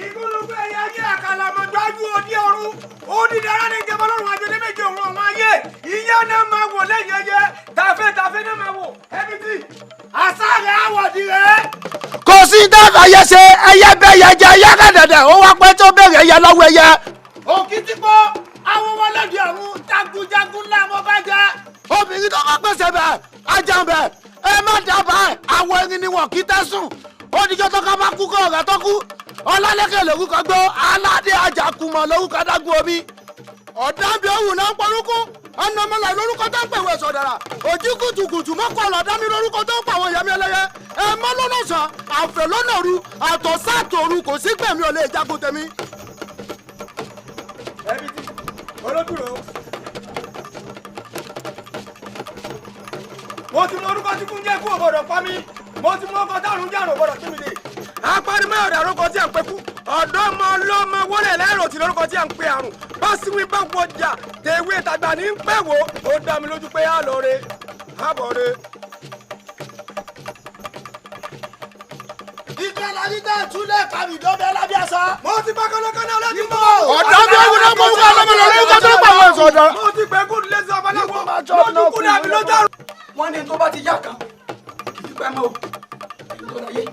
Ìgúnnugún ẹyẹ ayé àkàlàmọ̀gbájú òdi ọ̀run onídàárà ní ìjẹba ọlọ́run àjọlé méje òun àwọn ayé ìyá náà máa wò lẹ́yìn ẹyẹ tàfẹ́ tàfẹ́ náà máa wò ẹbí tí àṣàrẹ̀ àwọ̀dì rẹ̀. Kò sí dábàá yẹ ṣe ẹyẹ bẹ́ẹ̀ yẹ jẹ ẹyẹ kẹ̀dẹ̀dẹ̀ ó wá pẹ́ tó bẹ̀rẹ̀ ẹyẹ lọ́wọ́ ẹyẹ. Òkìtìpó àwọn wọlé-dì ọ̀run jagunjagun ńlá mo bá jẹ. Obìnrin tó bá pèsè bẹ́ẹ̀ ajá bẹ́ẹ̀ ẹ má dábàá àwọn erin ni wọn kì í tẹ́sùn ó dijọ́ tó ká bá kú kó ọ̀rẹ́ tó kú. Ọlálẹ́kẹ̀ lórúkọ gbó aládé ajakùmọ̀ lórúkọ adágún omi ọ̀dàbí òwú náà ń porúkú ọ̀nàmọ́lá lórúkọ tó ń pèwé sọ̀dàrà òjì kùtùkùtù mọ́kọ́ ọ̀làdámi lórúkọ tó ń pa àwọn ìyàmí ẹlẹ́yẹ ẹ mọ́ lọ́nà sàn àfẹ́ lọ́nà ru àtọ̀sátòru kò sí pẹ̀mí ò lè jagun tèmi. Ẹbí tí olódùró mo ti mọ orúkọ tí kún jẹ́ kú òbọ̀dọ̀ pa mí mo ti mọ ọkọ̀ tárùn jàrùn òbọ̀dọ̀ kí mi lè apárimọ́ ọ̀dà lórúkọ tí à ń pe kú ọ̀dọ́mọ ọlọ́mọ wọlé lẹ́rọ̀ tí lórúkọ tí à ń pe àrùn bá síwí bá wọjà tèwé tàgbà ní pẹ́ wò ó dá mi lójú pé á lọ re á bọ̀ re. Ìkànnì àdìtẹ̀ ìtúlẹ̀ kàmìdọ́bẹ̀ lábíàṣá. Mo ti bá kọ́lọ́kọ́lọ́ ọlọ́dún mọ́. Ọ̀dọ́ bí òwú náà mọ̀ wúkọ́ ọlọ́mọ lórúkọ tó ń pa àwọn ìsọ̀dọ̀. Mo ti pẹ́ kúndùn lẹ́sẹ̀ ọbaláwo lójú kúndùn àbí lójú àrùn. Wọ́n ní tó bá ti yá kan kì í pẹ́ mọ́ o, èyí tó láyé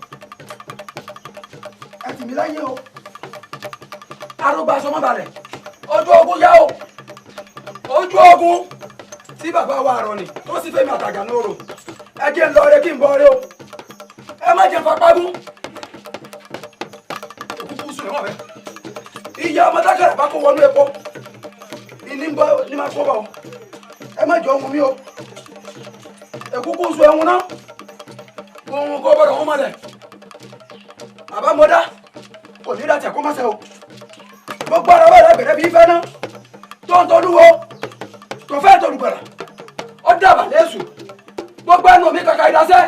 ẹ tì mí láyé o, arógbá aṣọ mọ́balẹ̀ ojú ogun yá o, ojú ogun tí bàbá wa àrọ̀ ni tó sì fẹ́mi àtàgà lóru ẹ jẹ́ ń lọ rẹ kí n bọ̀ rẹ o, ẹ má jẹ́ fapágún òkúkú sùn ẹ̀wọ̀n bẹ́ẹ̀ ìyá ọmọ tákàrà bá kó wọnú epo ìní ń bọ́ ní máa kó bọ̀ o, ẹ má jẹ́ ohun mi o, òkúkú sùn ẹ̀wọ̀n náà ohun kó bọ̀dọ̀ wọn mọ̀lẹ̀ àbámọ́dá kò ní láti ẹ̀kọ́ mọ́sẹ̀ o, gbogbo ara wà lágbẹ̀rẹ̀ bí fẹ́ ná tó ń tọ́lúwo tó fẹ́ tolùgbàrà ó dàbà lẹ́sù gbogbo ẹnu mi kàkà ìdásẹ́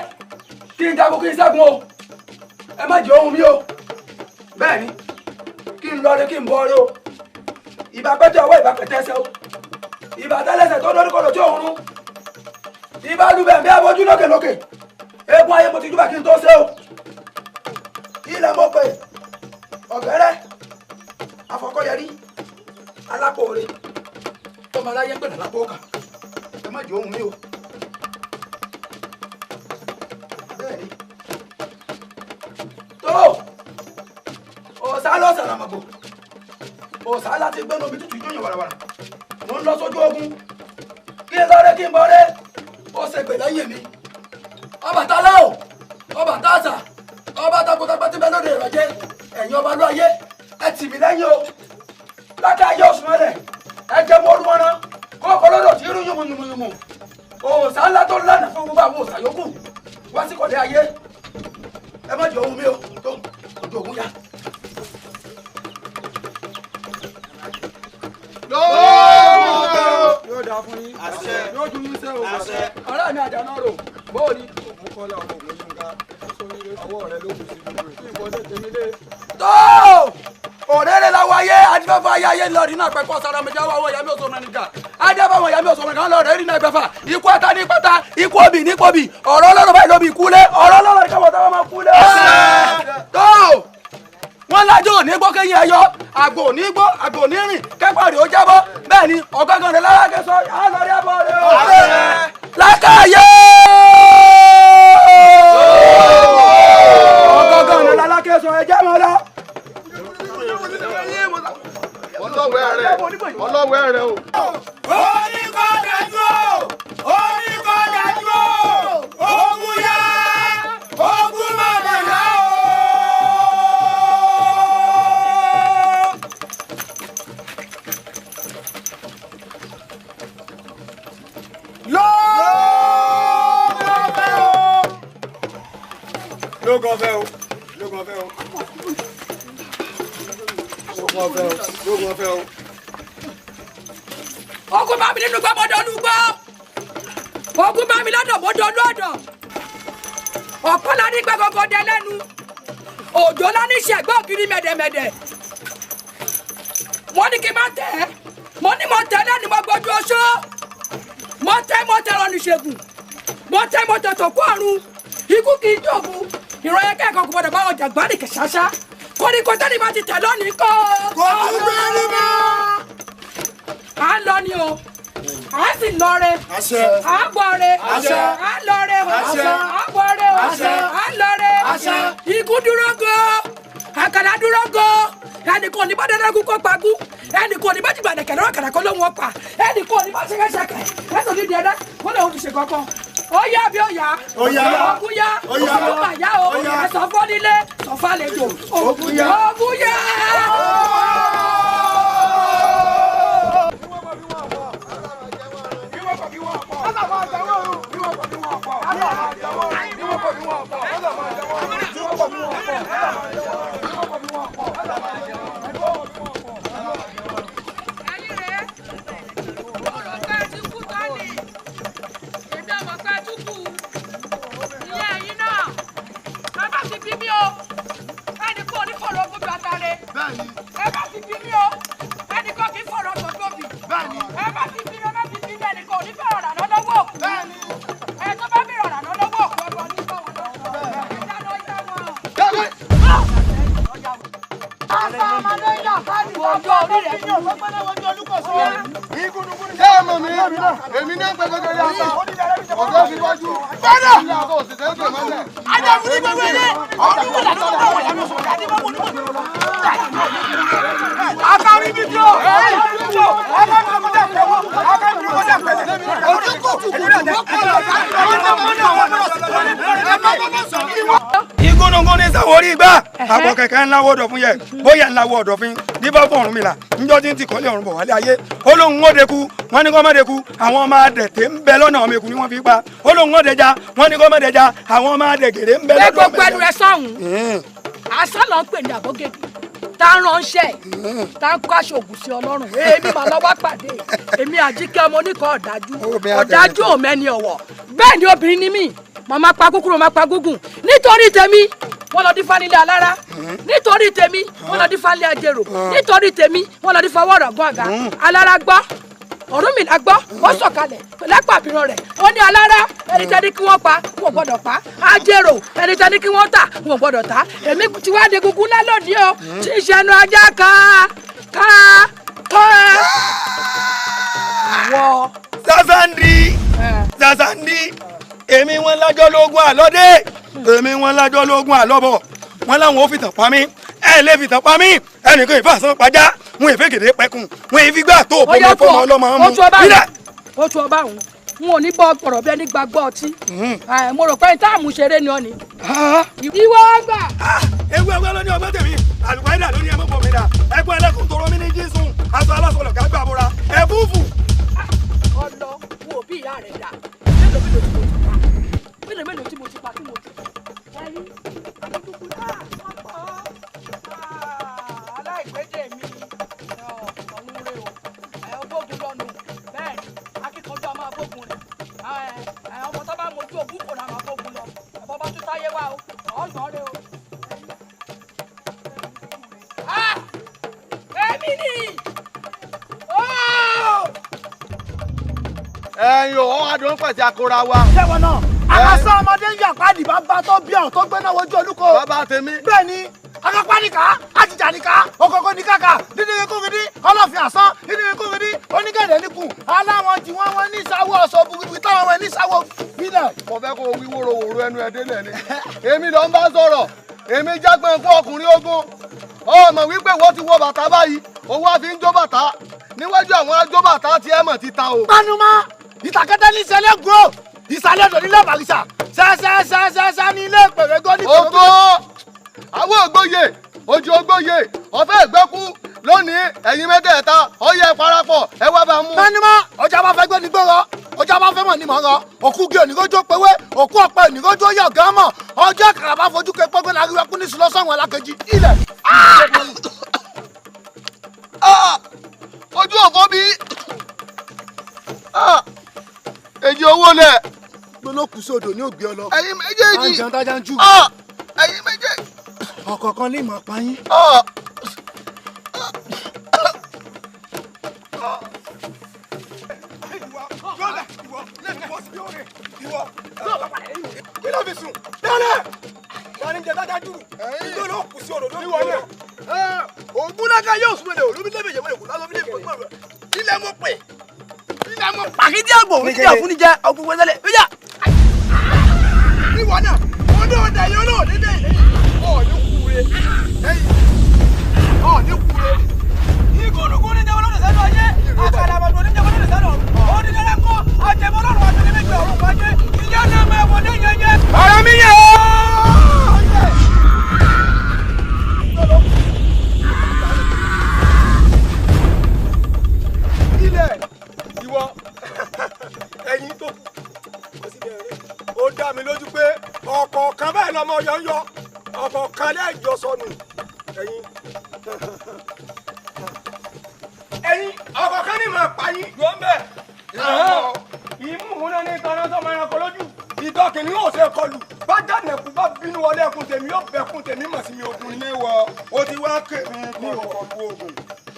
kí n jagun kí n ṣẹ́gun o, ẹ má jẹ́ ohun mi o, bẹ́ẹ̀ ni kí n lọre kí n bọ̀ re o, ìbà pẹ́tẹ́ ọwọ́ ìbà pẹ́tẹ́ ẹsẹ̀ o, ìbà tẹ́lẹsẹ̀ tó lórí kọlọ̀ tí òun rún, ìbà lubẹ̀ bí abojú lókèlókè eégún ayé mo ti júbà kí n tó ṣe o, ilẹ̀ mo pè ọ̀gẹ́rẹ́ afọkọ́yẹrí alákòóre tọmọ aláyé ń pè ní alákòókà ẹ má jẹ́ ohun mi o, bẹ́ẹ̀ ni tó òòsà lọ́sàn àmàgbò òòsà láti gbẹ́nu omi tútù ìjọyìn wàràwàrà mo ń lọ sójú ogun kí n lọ́rẹ́ kí n bọ́rẹ́ ó ṣe pè lẹ́yìn mi Ọbàtálá o, Ọbàtásà, ọba takuntakun tí bẹ lóde ìrọ̀jẹ́ ẹ̀yin ọba ló ayé ẹ tì mí lẹ́yìn o, lákà ayé òṣùmọ̀lẹ̀ ẹ jẹ́ mọ́ orúmọ́ náà kókó lọ́dọ̀ tí irú yùmùyùmùyùmù òòṣà ńlá tó lánàá fún gbogbo àwọn òòṣà yòókù wá sí kọ̀lé ayé ẹ má jẹ́ ohun mi o tó ojú ogun yá. Yóò dáa fún yín, yóò ju yín sẹ́ o, ọ̀rẹ́ mi àjànà rò bóò ni. Ògùn kọ́lá ọmọ ògùn yín ga sórí rẹ. Ọwọ́ rẹ ló kù sí gbogbo ètò. Tó òrèrè la wáyé adífẹ́fẹ́ ayé ayé lọ nínú àpẹkọ sára mi jáwọ́ àwọn ìyàmí òṣòro nìkan adífẹ́ àwọn ìyàmí òṣòro nìkan lọ rẹ̀ nínú ẹgbẹ́fà ikú ẹ̀ta ní pátá ikú òbí ní kòbí ọ̀rọ̀ ọlọ́run báyìí lóbi kúlé ọ̀rọ̀ ọlọ́run ní káwọn táwọn máa kúlé. Tó wọ́n lájọ́ òní gbọ́ kéyìn ẹyọ àgbò òní gbọ́ àgbò òní rìn kẹ́kọ̀ọ́ rẹ̀ ó jábọ́ bẹ́ẹ̀ ni ọ̀gángan rẹ̀ lára kẹsọ àlọ́rí àbọ̀ rẹ̀ ó lákàyè ọ̀gángan rẹ̀ lára kẹsọ ẹ̀jẹ̀ mọ́ lọ. Ọlọ́wẹ́ rẹ̀ o. Oníkọ̀dájú o, oníkọ̀dájú o, ogun yá, ogun màmá yá o. Lóògùn ọ̀fẹ́ o. Lóògùn ọ̀fẹ́ o. Lóògùn ọ̀fẹ́ o. Lóògùn ọ̀fẹ́ o. Ogun bá mi nínú gbọ́ mọ́dọ̀ olúgbọ́. Ogun bá mi lọ́dọ̀ mọ́dọ̀ olúọ̀dọ̀. Ọ̀pọ̀ la ní gbẹ́gọ́gọ́ dẹ lẹ́nu. Òjò la ní ṣẹ̀gbẹ́ ògiri mẹ̀dẹ̀mẹ̀dẹ̀. Mo ní kí n má tẹ̀ ẹ́. Mo ní mo tẹ̀ lẹ́nu mo gbójú oṣó. Mo tẹ́ mo tẹ̀ rọ̀ níṣègùn. Mo tẹ́ mo tẹ̀ tó kú àrùn. Ikú kì í jòbù. Ìrọ̀yẹ́ kẹ́kọ̀ọ́ kò gbọ́dọ̀ bá ọjà gbárì kẹ̀ṣáṣá. Koríko tẹ́lẹ̀ bá ti tẹ̀ lónìí kọ́. Kò tún gbẹ́rù mọ́. À ń lọ ni o, à ń sì lọ re, à ń bọ̀ re, à ń lọ re o, à ń bọ̀ re o, à ń lọ re. Ikú dúró go, àkàlà dúró go, ẹnì kan ò ní bá dáadáa kó pagú, ẹnì kan ò ní bá jìgbà dẹ̀kẹ̀ lọ́wọ́ kàrà kó lóhùn ọ̀pá, ẹnì kan ò ní bá ṣẹkẹṣẹkẹ, ẹsẹ̀ ní dẹ̀dẹ̀ kó lóhùn fi ṣe kankan. Ó yá bí ó yá, ogun yá, ogun mà yá o, ẹ sọ fún nílé, sọ fún àlejò, ogun yá, ogun yá. Ṣé ẹ mọ̀ mí? Èmi ní ẹgbẹ́ gbẹgbẹ yà ta. Ọ̀gá fi wájú. Bẹ́ẹ̀ni. Ilé àtọ̀ òṣìṣẹ́ ń tẹ̀ mọ́lẹ̀. Ajagun ní gbogbo ilé. Ọdún wò láti ọ̀dọ̀ àwọn ìyàwó sọ̀rọ̀ àti bọ́ọ̀mù onímọ̀. Akari mi bí o. Igúnnugún ní sáwọ́ orí igbá àpò kẹ̀kẹ́ ńlá wọ́ ọ̀dọ̀fin yẹ bóyá ńlá wọ́ ọ̀dọ̀fin níbà fún Ọ̀rúnmìlà níjọ́ tí ń ti kọ́lé ọ̀run bọ̀ wálé ayé ó lóun ó deku wọ́n ní kó má deku àwọn ọmọ adẹ̀tẹ̀ ń bẹ lọ́nà ọmọ èkú ni wọ́n fi pa ó lóun ó dẹja wọ́n ní kó má dẹja àwọn ọmọ adẹ̀gẹ̀rẹ̀ ń bẹ lọ́nà ọmọ gbogbo ẹnu rẹ sọ̀hún àṣà ló ń pè ní àbógèdè tá ń ránṣẹ́ tá ń kó aṣọ ògùn sí Ọlọ́run èmi mà lọ́wọ́ pàdé èmi Àjíkẹ́ ọmọ oníkan ọ̀dájú ọ̀dájú òmẹ́ni ọ̀wọ̀ bẹ́ẹ̀ ni obìnrin ni mí màmá pa kúkúrú màmá pa gúngùn nítorí tèmi wọ́n lọ dífá nílé alára nítorí tèmi wọ́n lọ dífá nílé ajérò nítorí tèmi wọ́n lọ dífá wọ́ọ̀rọ̀ gún àga alára gbọ́ Ọ̀rúnmìlà gbọ́ ó sọ̀kalẹ̀ pẹ̀lẹ́pàbíràn rẹ̀ ó ní alára ẹni tẹ́ni kí wọ́n pa wọn ò gbọ́dọ̀ pa ajérò ẹni tẹ́ni kí wọ́n tà wọn ò gbọ́dọ̀ tà èmi ti wá de gungun ńlá lónìí o tí ń ṣẹnu ajá ká ká ká. Wọ. Sasandi Sasandi èmi wọn lájọ lógún àlọ́dé èmi wọn lájọ lógún àlọ́bọ̀ wọn láwọn ò fìtàn pa mí ẹ lè fìtàn pa mí ẹnìkan ìfàsán pajá wọn ìfẹ́ gèdè pẹkun wọn ìfigbá tó bọmọ fọmọ ọlọmọ mú bílẹ̀. Ó tu ọba òun n ò ní bọ́ ọ̀rọ̀ bí ẹni gbàgbọ́ ọtí mo rò pé táàmù ṣeré ni ọ ni. Ìwọ gbà. Ewu ẹgbẹ́ ló ní ọgbẹ́ tèmi àlùfáìdà ló ní ẹmú pọ̀ mi dà ẹgbẹ́ ẹlẹ́kùn tọrọ mi ní jísùn aṣọ aláṣọlọ̀ ká gbà bóra ẹ̀fúùfù. Ọlọ wo bí ìyá rẹ dà mélòó mélòó tí mo ti pa mélòó mélòó tí mo ti pa tí mo ti ẹyin àdúgbò náà wọ́n pọ̀ aláìgbédè mi ọ̀hún rẹ o ẹ̀ bógun lọ́nu bẹ́ẹ̀ ni akíkanjú a máa bógun rẹ̀ ọmọ tó bá mojú ògún kò náà máa bógun lọ ẹ̀bọ́n bá tún táyé wá o ọ̀nà rẹ. Èmi ni. Ẹ̀yin ò wá dùn pẹ̀sẹ̀ akora wa. Ṣẹ́wọ̀n náà àkàsọ́ ọmọdé ń yà pàdé bàbá tó bí ọ̀hún tó gbé náà wojú olúko. Bàbá tèmi. Bẹ́ẹ̀ ni akapáníkà àjìjàníkà òkòkò níkàkà dídìrí kúrìdí ọlọ́fin àsán dídìrí kúrìdí onígẹ̀dẹ̀ níkùn aláwọn tí wọ́n wọ́n ní sáwọ́ ọ̀sọ̀ burúkú táwọn wọ́n ní sáwọ́ bílẹ̀. Mo fẹ́ kó o wí wóróworó ẹnu ẹ délẹ̀ ni. Èmi ló ń bá sọ̀rọ̀, èmi jágbọ́n fún ọkùnrin ogun. Ọmọ wípé wọ́n ti wọ bàtà báyìí, owó àfi ń jó bàtà. Níwájú àwọn ajó bàtà tí ẹ mọ̀ ti ta o. Panumọ́, ìtàkẹ́tẹ́ ní sẹ́lẹ̀ gùn ó, ìsàlẹ̀ ọ̀dọ̀ nílẹ̀ bàrìsà, ṣẹ́ṣẹ́ṣẹ́ṣẹ́ ní ilé ìpèrègó ní Ògo àwọn ògbóye ojú ògbóye ọ̀fẹ́ ìgbẹ́kú lónìí ẹ̀yin mẹ́tẹ̀ẹ̀ta ọyẹ parapọ̀ ẹ wá bá mú. Panumọ́, ọjà bá fẹ́ gbé ní gbòòrò, ọjà bá fẹ́ mọ̀ ní mọ̀ ń rọ, òkú gé òníkójó pewé, òkú ọ̀pẹ òníkójó yọ̀ gán mọ̀, ọjọ́ àkàrà bá fojú ke pọ́gbẹ́ láríwá kú ní sùlọ́sọ̀rùn alákejì ilẹ̀. Ojú òfò bí èjì owó lẹ̀. Gbólókù sódò ní ògbé ọlọ. Ẹ̀yin méjèèjì. Àjàn tájà ń jù. Ẹ̀yin méjèèjì. Ọ̀kọ̀ọ̀kan ní ìmọ̀ payín. Kí ló fi sùn? Dálẹ̀! Dání jẹ dájá jùlù. Ìjọ ló kù sí òdòdó ní wọlé. Ògúnláka yóò sún ẹlẹ́ olómi lébè jẹ́ wọlé kò lálọ́ mílẹ̀ fún ẹgbẹ́ rẹ̀. Ilẹ̀ mo pè. Ilẹ̀ mo pàkídí àgbò oníjà fún níjẹ ọgbọ̀n wẹ́sẹ̀lẹ̀. Bíjà! Ìwọ náà, ọdún ọ̀dà yóò náà dédé ìlẹ́yìn. Ọ̀ọ́ni kúre. Ọ̀ọ́ni kúre. Igúnnugún ní jẹ́ olódò sẹ́nu ayé. Àkàlàmọ̀dò ní jẹ́ olódò sẹ́nu ọ̀run. Onídẹ́rẹ́ kọ́ àjẹmọ́ lọ́rùn àtẹlẹ́ méjì ọ̀run wáyé. Ìyá náà máa wọlé yẹnyẹ. Ọ̀rọ̀ mi yẹ ọ́. Ilẹ̀ ìwọ ẹ̀yin tó kù kò sí bẹ̀rẹ̀ ó dá mi lójú pé ọ̀kọ̀ọ̀kan báyìí lọ́mọ yọ ń yọ ọ̀kọ̀ọ̀kan lẹ́jọ́ sọnù ẹ̀yin ẹ̀yin ọ̀kọ̀ọ̀kan ní màá pa yín. Yọ̀ ń bẹ̀. Ìmú òun náà ní tọ́nà sọ́mọ ẹranko lójú ìtọ́ kìnìún ò ṣe kọlù bá jáde ẹkùn bá bínú wọlé ẹkùn tèmi yóò bẹkùn tèmi mọ̀ sí mi ogun ní wọ o ti wá kémi kọlù ogun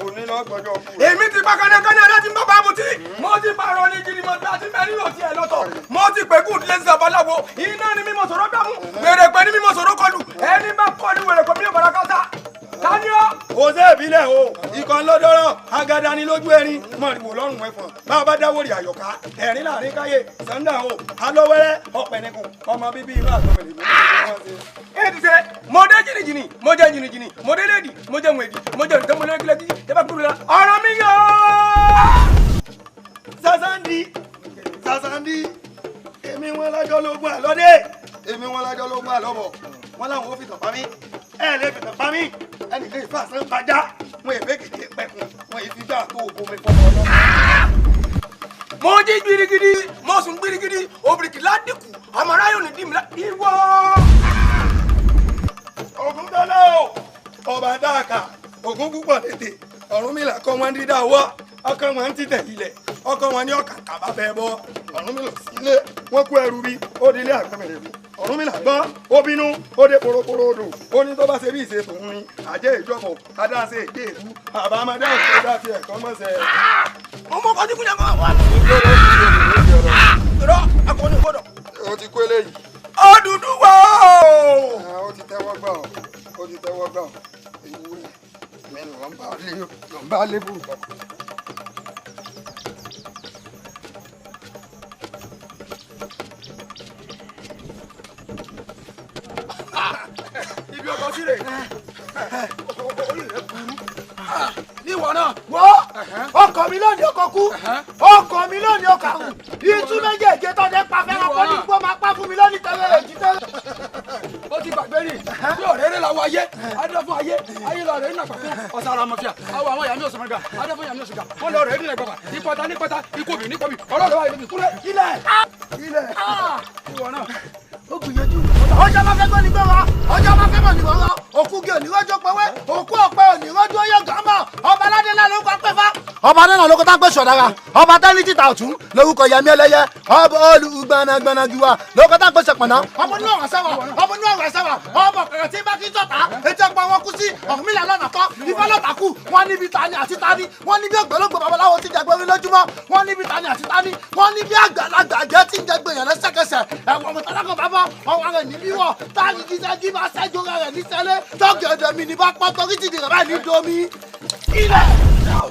òní lọ́gbọ̀jọ́ kú. Èmi ti pa kánákáná ẹ̀rẹ́ tí ń bá bá mutí mo ti pààrọ̀ ní gidi mo ti bẹ́ẹ̀ nínú ọtí ẹ̀ lọ́tọ̀ mo ti pè kú lé zabaláwo iná ni mímọ sọ̀rọ̀ gbàmú wèrèpẹ̀ ni mímọ sọ̀rọ̀ kọlù ẹni bá kọlù wèrèpẹ̀ mi ò bára kásá taniọ́. Òṣè ìbílẹ̀ o ikọ̀ ńlọ́dọ́rọ̀ agada ni lójú erin mọ̀rìwò lọ́rùn ẹ̀fọ̀n bá a bá dáwọ́rì àyọ̀ká ẹ̀rín láàrin káyé sànńdà o alọ́wẹ́rẹ́ ọ̀pẹ̀nìkùn ọmọ bíbí inú àtọ̀mẹ̀lẹ̀ mi. Ẹ ti ṣe mo dé jìnnìjìnnì mo jẹ jìnnìjìnnì mo dé léèdì mo jẹ wẹ̀dì mo jẹ olùtọ́ mo lé lẹ́gílẹ́gí tẹ́ bá kúrò la ọ̀rọ̀ mi yọ. Sasandi Sasandi èmi wọn lájọ lógún àlọ́dẹ èmi wọn lájọ lógún àlọ́bọ̀ wọn làwọn ò fìtàn pa mí ẹ lè fìtàn pa mí ẹnìkan ìfàsán pàjá wọn èfé kìkì pẹkùn wọn èfi gbà tó ògo mi fọmọ ọlọ. Mo jí gbirigidi mo sùn gbirigidi òbíríkì ládìkù ọmọ aráyò ní dìmí ìwọ. Ògúndọ́lá o ọba dáàkà ògún púpọ̀ tètè Ọ̀rúnmìlà kọ́ wọn dídá ọwọ́ ọkọ wọn ń títẹ̀ ilẹ̀ ọkọ wọn ní ọkà kàbá fẹ́ bọ́ Ọ̀rúnmìlà sílé wọn kú ẹrù bí ó di ilé àgbẹ̀mẹ̀rẹ̀ bí Ọ̀rúnmìlà gbọ́n ó bínú ó dé poroporo odò ó ní tó bá ṣe bí ìṣe tòun ni àjẹ́ ìjọpọ̀ adáṣe èdè ìlú àbámadá òṣèré dá fi ẹ̀kọ́ mọ́sẹ̀. Mo mọ kọjú kúnyà kọ́ wà. Irọ́ akọni gbọ́dọ̀. O ti kó eléyìí. Odùduwà o. Ó ti tẹ́wọ́ gbà ọ́ ó ti tẹ́wọ́ gbà ọ́ ewu rẹ̀ mi ló ń bá lébù. Ibi ọkọ sí rè orí rẹ burú. Níwọ náà. Wọ́ ọkọ̀ mi lónìí ọkọ̀ kú ọkọ̀ mi lónìí ọkọ̀ àrùn ìtú méjèèjì tọ́jú pa fẹ́ràn kọ́ ní gbó máa pa fún mi lónìí tẹ́lẹ̀ èjì tẹ́lẹ̀. Ó ti gbàgbé ni bí ọ̀rẹ́ rẹ̀ làwọn ayé adé fún ayé ayé lọ rẹ̀ nínú àgbà fún ọ̀sán ara mọ̀fíà àwọn àwọn yàmi òsùnmọ̀gà adé fún yàmi òsùnmọ̀gà wọ́n lọ rẹ̀ nínú àgbà ìpọ́tà nípọ́tà ikú obìnrin nípọ́bì ọlọ́run wà lóbi kúrẹ́ ilẹ̀ ilẹ̀ ìwọ náà. Ó gbìyànjú. Ọjọ́ bá fẹ́ gbọ́ ní gbọ́rọ̀ ọjọ́ bá fẹ́ mọ̀ ní gbọ́rọ̀ òkú gé òní rọ́jò pẹ́wẹ́ òkú ọ̀pẹ òní rọ́jò yọ̀ gánmọ̀ ọba aládé ńlá ló kọ́ pẹ́fà. Ọba náà ló kọ́ tá ń pè sọ̀dára ọba tẹ́ni títà ọ̀tún lórúkọ Yẹmí ẹlẹ́yẹ ọba olùgbanagbanagiwa lórúkọ tá ń pè sẹ̀pọ̀nà. Ọmọ inú ọ̀rọ̀ sẹ́wà ọmọ inú ọ̀rọ̀ sẹ́wà ọmọ kẹrẹ tí bá kí sọ̀tà etí ọ̀pọ̀ wọn kú sí Ọ̀rúnmìlà lọ́nà kọ́, Ifá lọ́tà kù, wọ́n níbi tani àti tani, wọ́n níbi ògbólógbò babaláwo ti jẹgbẹ́ orí lójúmọ́, wọ́n níbi tani àti tani, wọ́n níbi àgbàlagbà jẹ́ tí ń jẹgbẹ́ èèyàn lẹ́sẹ̀kẹsẹ̀, ẹ̀wọ̀n mọ̀tàlákọ̀ bàbá, ọwọ́ rẹ̀ níbí wọ̀, táàgì jíjẹ́ bá ṣẹ́jú rẹ̀ níṣẹ́lẹ̀, tọ́gẹ̀dẹ̀ mi ní bá pọ́ torí tìdí rẹ̀ báyìí ní domi. Ilẹ̀!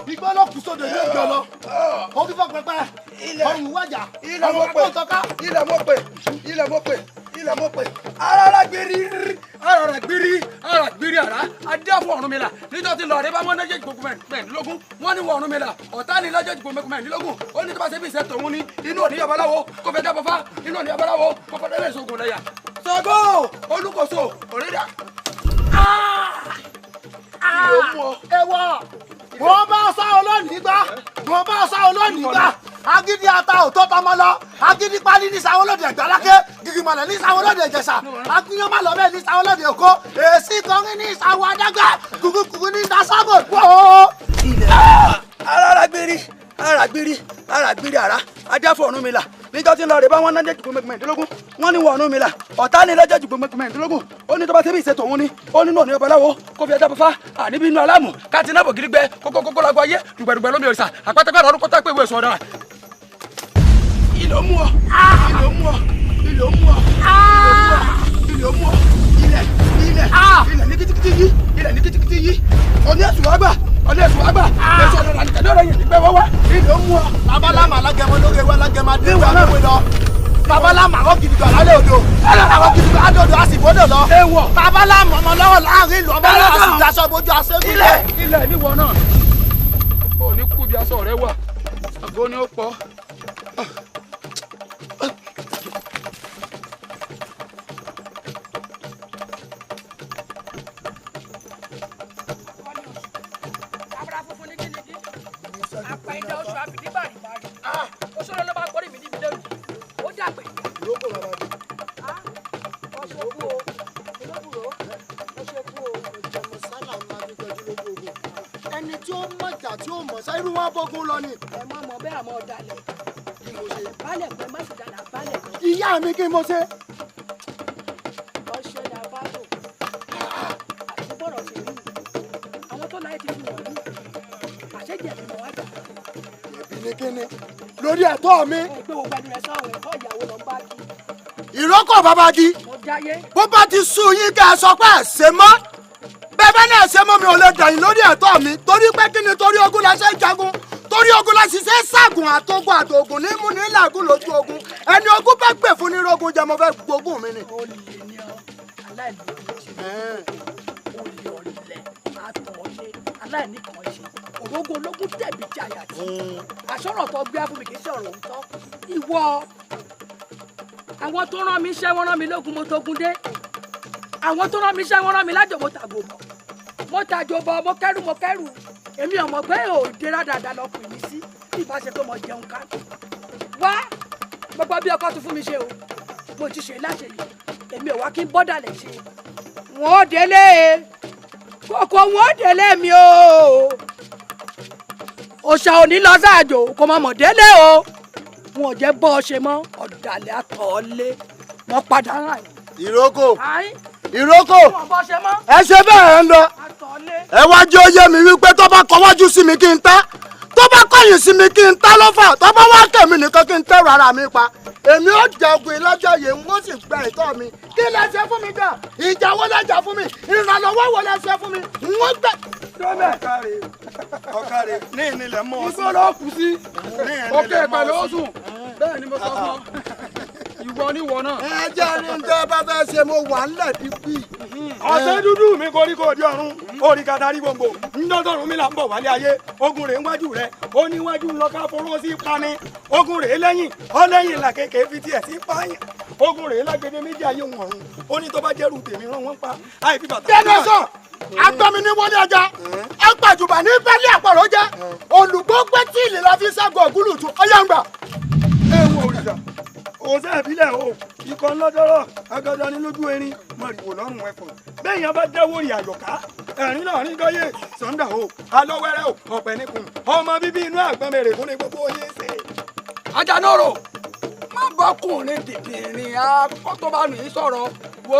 Igbó ló kù sódò ní òjò lọ. Orí fọ́ pẹpẹ, ọrùn wájà, ilẹ̀ mo pè, ilẹ̀ mo pè, ilẹ̀ mo pè, ilẹ̀ mo pè. Arara gbiri, arara gbiri, arara gbiri ara. Adé fún Ọ̀rúnmìlà. Níjọ́ tí lọ́ọ̀rẹ́ bá mọ́ lọ́jọ́ ìgbòkú mẹ́rìndínlógún. Wọ́n ní wọ Ọ̀rúnmìlà. Ọ̀tá ní lọ́jọ́ ìgbòkú mẹ́rìndínlógún. Ó ní tó bá ṣe bí ìṣe tòun ní. Inú òní babaláwo kó fẹ́ dábọ̀ fá. Inú òní babaláwo kó fẹ́ dẹ́lẹ̀ ìṣògùn lẹ́yà. Ṣàngó Olúkòso òrìdà. Ewọ, mo bá sá olónìí gbá, mo bá sá olónìí gbá. Agídí ata ò tó tọmọ lọ, agídí pálí ní sáwọ́ lóde Ẹ̀gbáláké, gìgìmọ̀lẹ̀ ní sáwọ́ lóde Ìjẹ̀ṣà, akínyàn má lọ bẹ́ẹ̀ ní sáwọ́ lóde Èkó, èsì kọrin ní sáwọ́ Adágbà, kùkùkùkù ní sáwọ́ Ògbó. Arara gbiri, ara gbiri, ara gbiri ara, ajá fún Ọ̀rúnmìlà. Níjọ́ tí ń lọ rè bá wọn náà jẹ́ jùgbọ́n mẹ́rìndínlógún, wọ́n ní wọ Ọ̀rúnmìlà. Ọ̀tá ní lọ́jọ́ jùgbọ́n mẹ́rìndínlógún. Ó ní tó bá ṣe bí ìṣe tòun ni, ó nínú òní babaláwo kó fi ẹja bọ́fá, àníbi inú alámù, káàtì náà bò gírí gbẹ, kókókókó lago ayé, dùgbẹ̀dùgbẹ̀ lómi òrìṣà, àpátápá ọ̀run kọ́tà pé ìwé èso ọ̀daràn. Ilẹ̀ ó mú ọ, ilẹ̀ ó mú ọ, ilẹ̀ ó mú ọ, ilẹ̀ ó mú ọ, ilẹ̀, ilẹ̀, ilẹ̀ ní kìtìkìtì yìí, ilẹ̀ ní kìtìkìtì yìí, òní ẹ̀sùn wá gbà, òní ẹ̀sùn wá gbà, èso ọ̀daràn nìkan lọ́rọ̀ yẹn nígbẹ́ wọ́wọ́, ilẹ̀ ó mú ọ. Babaláma alágẹmọ lórí ewé alágẹmọ adé wà lówe lọ. Babaláma àwọn gidigba lálẹ́ odò. Àwọn gidigba adé odò a sì bọ́dọ̀ lọ. Babaláma ọmọ lọ́wọ́ láàrin ìlú ọmọ lọ́wọ́ a sì daṣọ bójú aṣẹ́gun. Ilẹ̀ ilẹ̀ níwọ náà. Ò ní kú bí aṣọ rẹ wà. Àgbo ni ó pọ̀. Ẹni tí ó mọ̀jà tí ó mọ̀ sá irú wọn bógun lọ ni. Ẹ má mọ bẹ́ẹ̀ àmọ́ ọ̀dàlẹ̀. Balẹ̀ pẹ́ má sì dàlà balẹ̀ pẹ́. Ìyá mi kí n mo ṣe. Ọṣẹ ni a bá lò. Àti bọ̀rọ̀ ṣe rí. Àwọn tó láyé ti fi wọ̀nyí. Àṣejẹ̀ mi mọ̀ wá jà. Ẹ̀bí ni kíni lórí ẹ̀tọ́ mi. Ẹ gbé wo gbẹdúrà ẹ sọ̀rọ̀ ẹ̀kọ́ ìyàwó lọ ń bá kí. Ìrókò bàbá di. Mo jáyé. Bó bá ti sú yín kẹ́ ẹ sọ pé ẹ ṣe mọ́. Bẹ́ẹ̀ bá náà ṣe mọ́ mi ò lè dẹ̀yìn lórí ẹ̀tọ́ mi torí pé kí ni torí ogun la ṣe ń jagun torí ogun la sì ṣe ń ṣàgùn àtogun àtògùn ní mú ní làágùn lójú ogun ẹni ogun bá gbè fún ní rogun jẹ mo fẹ́ gbógun mi ni. Ó lè ní ọ aláìlójútì ó lè ọ̀lẹ àtọ̀ọ́lé aláìníkànṣe òrógùn ológun tẹ̀bí jàyà tí àṣọ̀rọ̀ tó gbé fún mi kì í ṣe ọ̀rọ̀ òótọ́ ìwọ àwọn tó rán mi iṣẹ́ wọ́n rán mi lógun mo tógun dé àwọn tó rán mi iṣẹ́ wọ́n rán mi lájò mo tàgò bọ̀ mo tàjò bọ̀ mo kẹ́rù mo kẹ́rù èmi ò mọ̀ pé òde rádàdà lọ pè mí sí bí ìbá ṣe pé mo jẹun ká wá gbogbo bí ọkọ tún fún mi ṣe o mo ti ṣe láṣẹ yìí èmi ò wá kí n bọ́dà lè ṣe wọn ò délé kókó wọn ò délé mi o òòṣà ò ní lọ sáàjò kò mọ̀ mọ̀ délé o wọn ò jẹ́ bọ́ ọ ṣe mọ́ ọ̀dàlẹ̀ àtọ̀ọ́lé wọn padà rà yìí. Ìrókò Àyín. Ìrókò Wọn bọ́ ṣe mọ́. ẹ ṣe bẹ́ẹ̀ ń lọ Àtọ̀ọ́lé. ẹ wá jẹ́ ó yé mi wípé tó bá kọwájú sí mi kí n tá tó bá kọ̀yìn sí mi kí n tá lọ́fà tó bá wá kẹ̀mí nìkan kí n tẹ̀rù ara mi pa èmi ó jagun ìlọ́jọ́ yìí n ó sì gba ẹ̀tọ́ mi kí lẹ ṣe fún mi gan ìjà wo lẹ jà fún mi ìrànlọ́wọ́ wo lẹ ṣe fún mi n ó gbẹ. Ọ̀kàrẹ̀ ọ̀kàrẹ̀ ní ìnílẹ̀ mọ́ ọ sí. Igbó ló kù sí. Òkè pẹ̀lú ó sùn. Bẹ́ẹ̀ ni mo sọ fún ọ. Ìwọ níwọ náà. Ẹ jẹ́ ní tẹ́ bá fẹ́ ṣe mo wà ńlẹ̀ dípì. Ọ̀sẹ̀ dúdú mi koríko òdi ọ̀run orí kàtàrí gbòǹgbò ńdọ́dọ̀rùn mi là ń bọ̀ wálé ayé ogun rè ń wájú rẹ̀ ó níwájú ńlọ ká foró sí pani ogun rè lẹ́yìn ọlẹ́yìn là kéèké fi tiẹ̀ sí pààyàn ogun rè lágbede méjì ayé òun ọ̀run ó ní tó bá jẹ́rù tèmi rán wọ́n pa àì fi bàtà. Bẹ́ẹ̀ni sọ agbami ní wọlé ọjà agbàjùbà ní bẹ́ẹ̀lì àpọ̀rọ̀ jẹ́ olùgbòǹgbẹ́ tí ìlera fi ṣẹ́gun ògúlùtù ọyá ń gbà. Ewu òrìṣà òsè ìbílẹ̀ o ikọ̀ ńlọ́dọ́rọ̀ agada ní lójú erin mọ̀rìwò lọ́rùn ẹ̀fọ̀n bẹ́ẹ̀ yẹn bá dáwọ́ rìn àyọ̀ká ẹ̀rín láàrin gáyé sọ́ńdà o alọ́wẹ́rẹ́ o ọ̀pẹ nìkun ọmọ bíbí inú àgbọn mèrè fún ni gbogbo yín ṣe. Ajanoro má bọ́kùnrin dìdìrín akọ́ tó bá nìyí sọ̀rọ̀ wò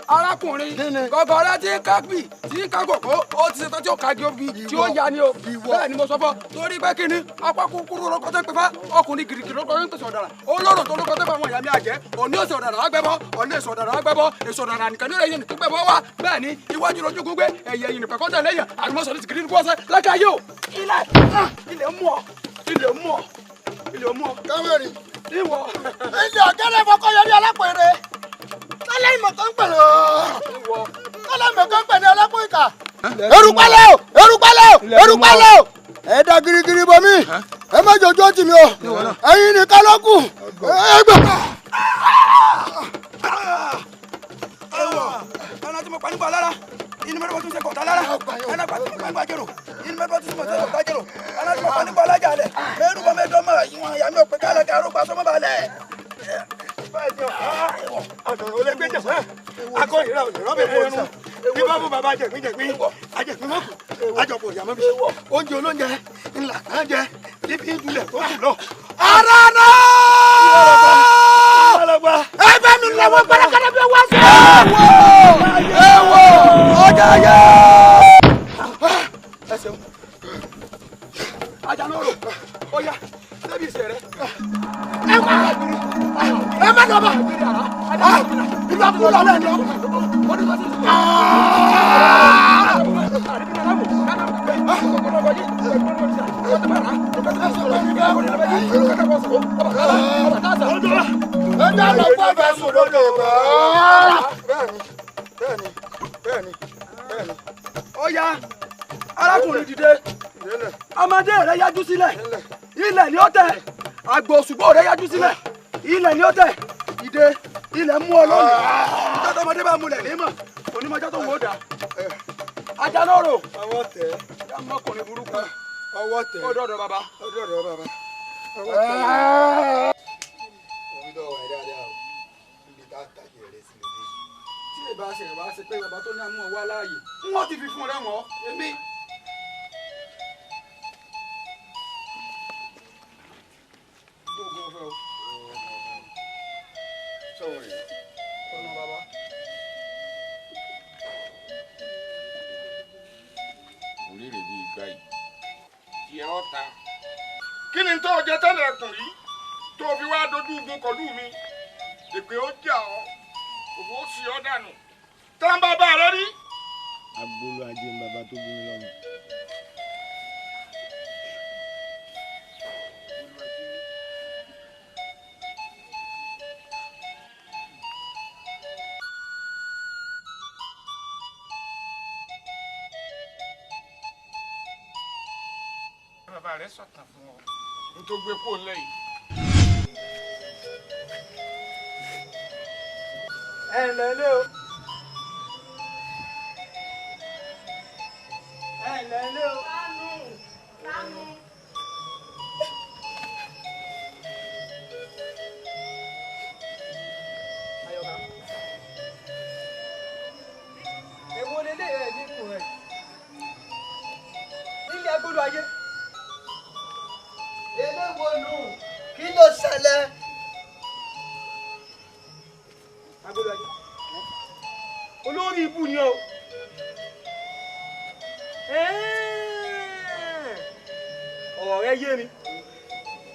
ó Arákùnrin gọgọrẹ tí ń kápì tí ń ká kòkó ó ti ṣetán tí ó kági obì tí ó ya ni o. Bẹ́ẹ̀ ni mo sọ fọ́ torí pé kí ni apá kúkúrú lóko tó ń pefá ọkùnrin gírígírí lóko tó ń pèsè ọ̀dàrà olóró tó lóko tó ń bá àwọn ìyá mi àjẹ́ òní òsè ọ̀dàrà wá gbẹ́bọ́ òní èso ọ̀dàrà wá gbẹ́bọ́ èso ọ̀dàrà nìkan ní ẹ̀yẹ nìkan gbẹ́bọ́ wá. Bẹ́ẹ̀ ni iwájú lójú gbé ẹ̀yẹ ẹ̀yìn nìkan kọ́tà lẹ́yìn àrùmọ́sọ̀ ní tìkìrì kọ́sẹ̀ lẹ́ka yóò ilẹ̀ ilẹ̀ mú ọ ilẹ̀ mú ọ ilẹ̀ mú ọ. Kámẹ́rì. Ìwọ. Ilé ọ̀gẹ́rẹ́ fọkọ yọrí alápẹ̀rẹ̀. Tọ́lá ìmọ̀ kan pẹ̀lú. Ìwọ. Tọ́lá ìmọ̀ kan pẹ̀lú alápò ìkà. Erùpẹ̀lẹ̀ o! Erùpẹ̀lẹ̀ o! Erùpẹ̀lẹ̀ o! Ẹ dá girigiri bọ̀ mí. Ẹ má jòjó tì mí o. Ẹ̀yin nìkan ló kù. Ẹ gbà. Ewọ, ẹran tí mo pa nígbà lára, inú mẹ́rin bó tún ṣe kọ̀ọ̀tà lára, ẹran tí mo pa nígbà jèrò, inú mẹ́rin bó tún ṣe kọ̀ọ̀tà jèrò, ẹran tí mo pa nígbà alájà lẹ̀, mẹ́rin bọ́ mẹ́rin dọ́mọ̀ ìwọ̀n ìyá mi ò pé kálẹ̀ kí arúgbó aṣọ mọ́ balẹ̀. Àdọ̀rọ̀ olè gbé jẹ̀fẹ́, akọ́yìnrà olè rọ́bẹ̀ ẹnu, bí bá mú bàbá jẹ̀gbín jẹ̀gbín, àjẹ̀gbín mọ́kù, àjọpọ̀ ìyàmọ́ bí, oúnjẹ olóúnjẹ ńlá kan jẹ, bíbí ìdúlẹ̀ tó kù lọ. Ara náà! Ẹ bá mi lọ́wọ́ gbọ́dọ̀gbọ́dọ̀ bí wọ́n ṣe. Ewọ! Ọjà yẹ! Ẹ ṣeun. Ajá lóró, ó yá, débi ìṣe rẹ. Ẹ má lọ bá. Ìlú àbúrò lọ lẹ́nu. Ó yá, arákùnrin dìde, ọmọdé rẹ yájú sílẹ̀, ilẹ̀ ni ó tẹ̀, àgbò òṣùgbò rẹ yájú sílẹ̀, ilẹ̀ ni ó tẹ̀, ìdè ilẹ̀ mú ọ lónìí, ìjọ tọmọdé bá múlẹ̀ ní mọ̀, onímọ̀jọ́ tó wò ó dà. Ajá lóró. Ọwọ́ tẹ̀. Yá mọ́kùnrin burúkú. Ọwọ́ tẹ̀. Ó dọ̀dọ̀ bàbá. Ó dọ̀dọ̀ bàbá. Ọwọ́ tẹ̀. Omi tó wà dáadáa o, níbi tá a tàgé rẹ̀ sí lóde. Tí ìbá ṣe wá ṣe pé bàbá tó ní àmú ọ wá láàyè, wọ́n ti fi fún rẹ̀ wọ́n, èmi. Gbogbo ọ̀fẹ́ o. Sọ̀rọ̀ rẹ̀. Ọ̀nà bàbá. Oríire bíi gbá yìí. Tiẹ̀ ọ́ ta. Kí ni tó o jẹ tẹ́lẹ̀ ẹkùn rí tó o fi wá dojú ogun kọlù mi? Èpè ó jà ọ́, òwò ó sì ọ́ dànù. Tá ń bá bá rẹ rí. Agolo ajé ń bàbá tó bí mi lọ́mọ. Bàbá rẹ sọ̀tàn fún ọ. N tó gbé kó lẹ́yìn. Ẹ ǹlẹ́ ilé o. Ẹ ǹlẹ́ ilé o. Kánú, kánú. Ayọ̀ká. Èwo lélẹ̀ ẹ̀ nípò rẹ̀? Nílé agbólo ayé. Eléwo nù, kí ló ṣẹlẹ̀? Agbólo ayé. Olórí ibú ni o. Ọ̀rọ̀ rẹ yé mi.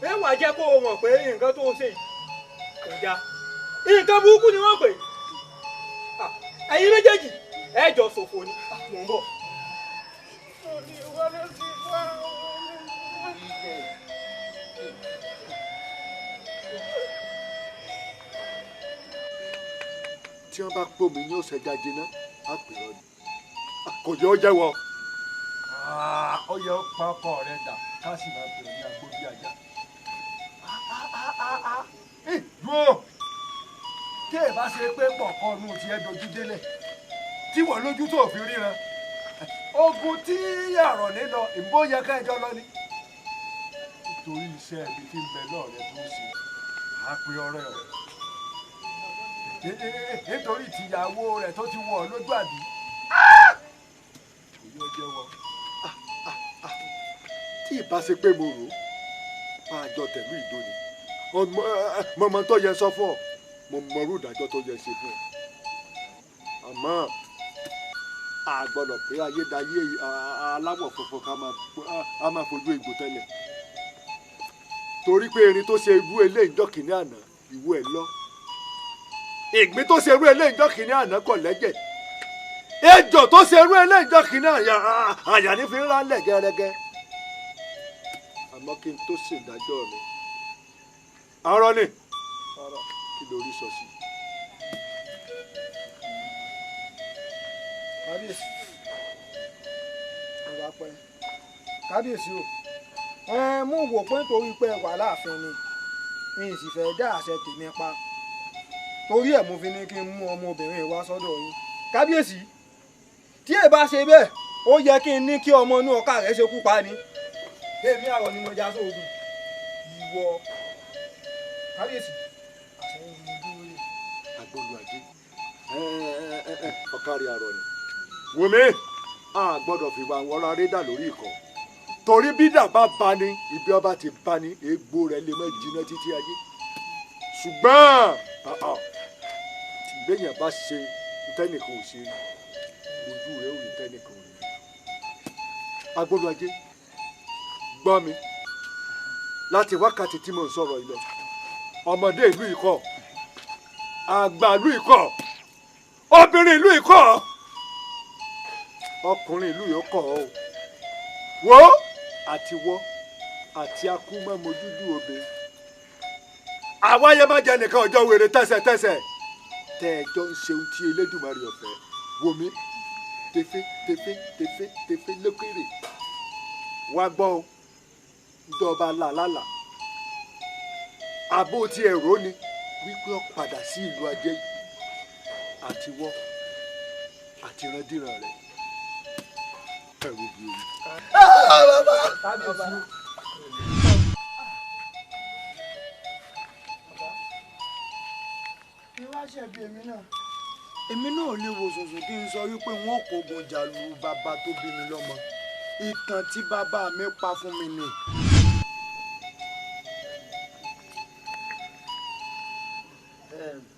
Ẹ wà jẹ́ kó o mọ̀ pé nǹkan tó o ṣe yìí kò dáa. Nǹkan burúkú ni wọ́n pè é. Ẹ̀yin méjèèjì ẹ jọ ṣòfò ni. Mò ń bọ̀. Tí wọ́n bá pò mí ní ọ̀sẹ̀ jáde náà, á pè ọ́ ni. Kò yẹ ó jẹ́wọ́. Ó yẹ ó pa ọkọ rẹ̀ dà ká sì máa pè ọ́ ní agbó bí ajá. Dúró! Tí ẹ bá ṣe pé pọ̀kọ́ ọ̀nù ti ẹ dojú délẹ̀, tí wọ́n lójú tó fi ríran. Ogun tí àrọ̀lé lọ, ìbò yẹ ká ẹjọ́ lọ ni. Nítorí iṣẹ́ ibi tí ń bẹ lọ́ọ̀rẹ́ tó ń ṣe, á pe ọ̀rẹ́ ọ̀. Nítorí tìyàwó rẹ̀ tó ti wọ̀ lójú àbí. Kò yọ jẹ́wọ́. Tí ìbá ṣe pé mo rò ó, máa jọ tẹ̀lú ìdó ni. Mọ̀mọ́ tó yẹ sọ fún ọ, mo mọrú ìdájọ́ tó yẹ ṣe fún ọ. Àmọ́ a gbọ́dọ̀ pé ayédáyé aláwọ̀ funfun ká máa fojú egbò tẹ́lẹ̀, torí pé erin tó ṣe irú eléyìí jọ́ kìíní àná ìwú ẹ̀ lọ, ìgbín tó ṣe irú eléyìí jọ́ kìíní àná kò lẹ́jẹ̀, ejò tó ṣe irú eléyìí jọ́ kìíní àyà ní fi ń rálẹ̀ gẹ́rẹ́gẹ́. Àmọ́ kí n tó ṣèdájọ́ mi, arọ ni kí lórí sọ sí. Kábíyèsí ọba pẹ, kábíyèsí o, ẹ mú wò pé nítorí pé wà láàfin ni n sì fẹ́ dá àṣẹ tèmi pa, torí ẹ̀ mo fi ní kí n mú ọmọbìnrin wá sọ́dọ̀ yín. Kábíyèsí, tí ẹ bá ṣe bẹ́ẹ̀ ó yẹ kí n ní kí ọmọ inú ọkà rẹ̀ ṣekú pa ni. Èmi àrọ̀ ni mo já sóògùn ìwọ. Kábíyèsí, àṣẹ yín ni mo dúró lé. Agbólu ajé ọ̀kárí àrọ̀ ni wòmí, a gbọ́dọ̀ fi wà wọ́n rédà lórí ikọ̀, torí bídà bá bá ní ibi ọba ti bá ní egbò rẹ̀ lè má jiná títí ayé. Ṣùgbọ́n tìgbéyàn bá ṣe ntẹ́nìkan ò ṣe rí, ojú rẹ̀ ò rí ntẹ́nìkan ò rí. Agbólu ajé, gbọ́ mi, láti wákàtí tí mò ń sọ̀rọ̀ yìí lọ, ọmọdé ìlú ikọ̀, àgbà ìlú ikọ̀, obìnrin ìlú ikọ̀, ọkùnrin ìlú yìí kọ̀ ọ́ wo àti wọ́ àti akúmọ̀mọ́júdú obìnrin. Àwa yẹn má jẹ nìkan ọjọ́ wèrè tẹ́sẹ̀tẹ́sẹ̀ tẹ́ ẹ jọ ń ṣe ohun tí Elédùmarè ọ̀fẹ́. Wò mí, tefe tefe tefe tefe lókèrè wá gbọ́ ọ ńdọ́ba làlálà àbó tí ẹ̀rọ ni wípé ọ padà sí ìlú ajé yìí àti wọ́ àti ìrandíran rẹ̀ ẹ̀rù bí omi. Èmi náà lè wo sùnsùn kí n sọ wípé wọn kò gun jà lu bàbá tó bí mi lọ́mọ. Ìtàn tí bàbá mi pa fún mi ni.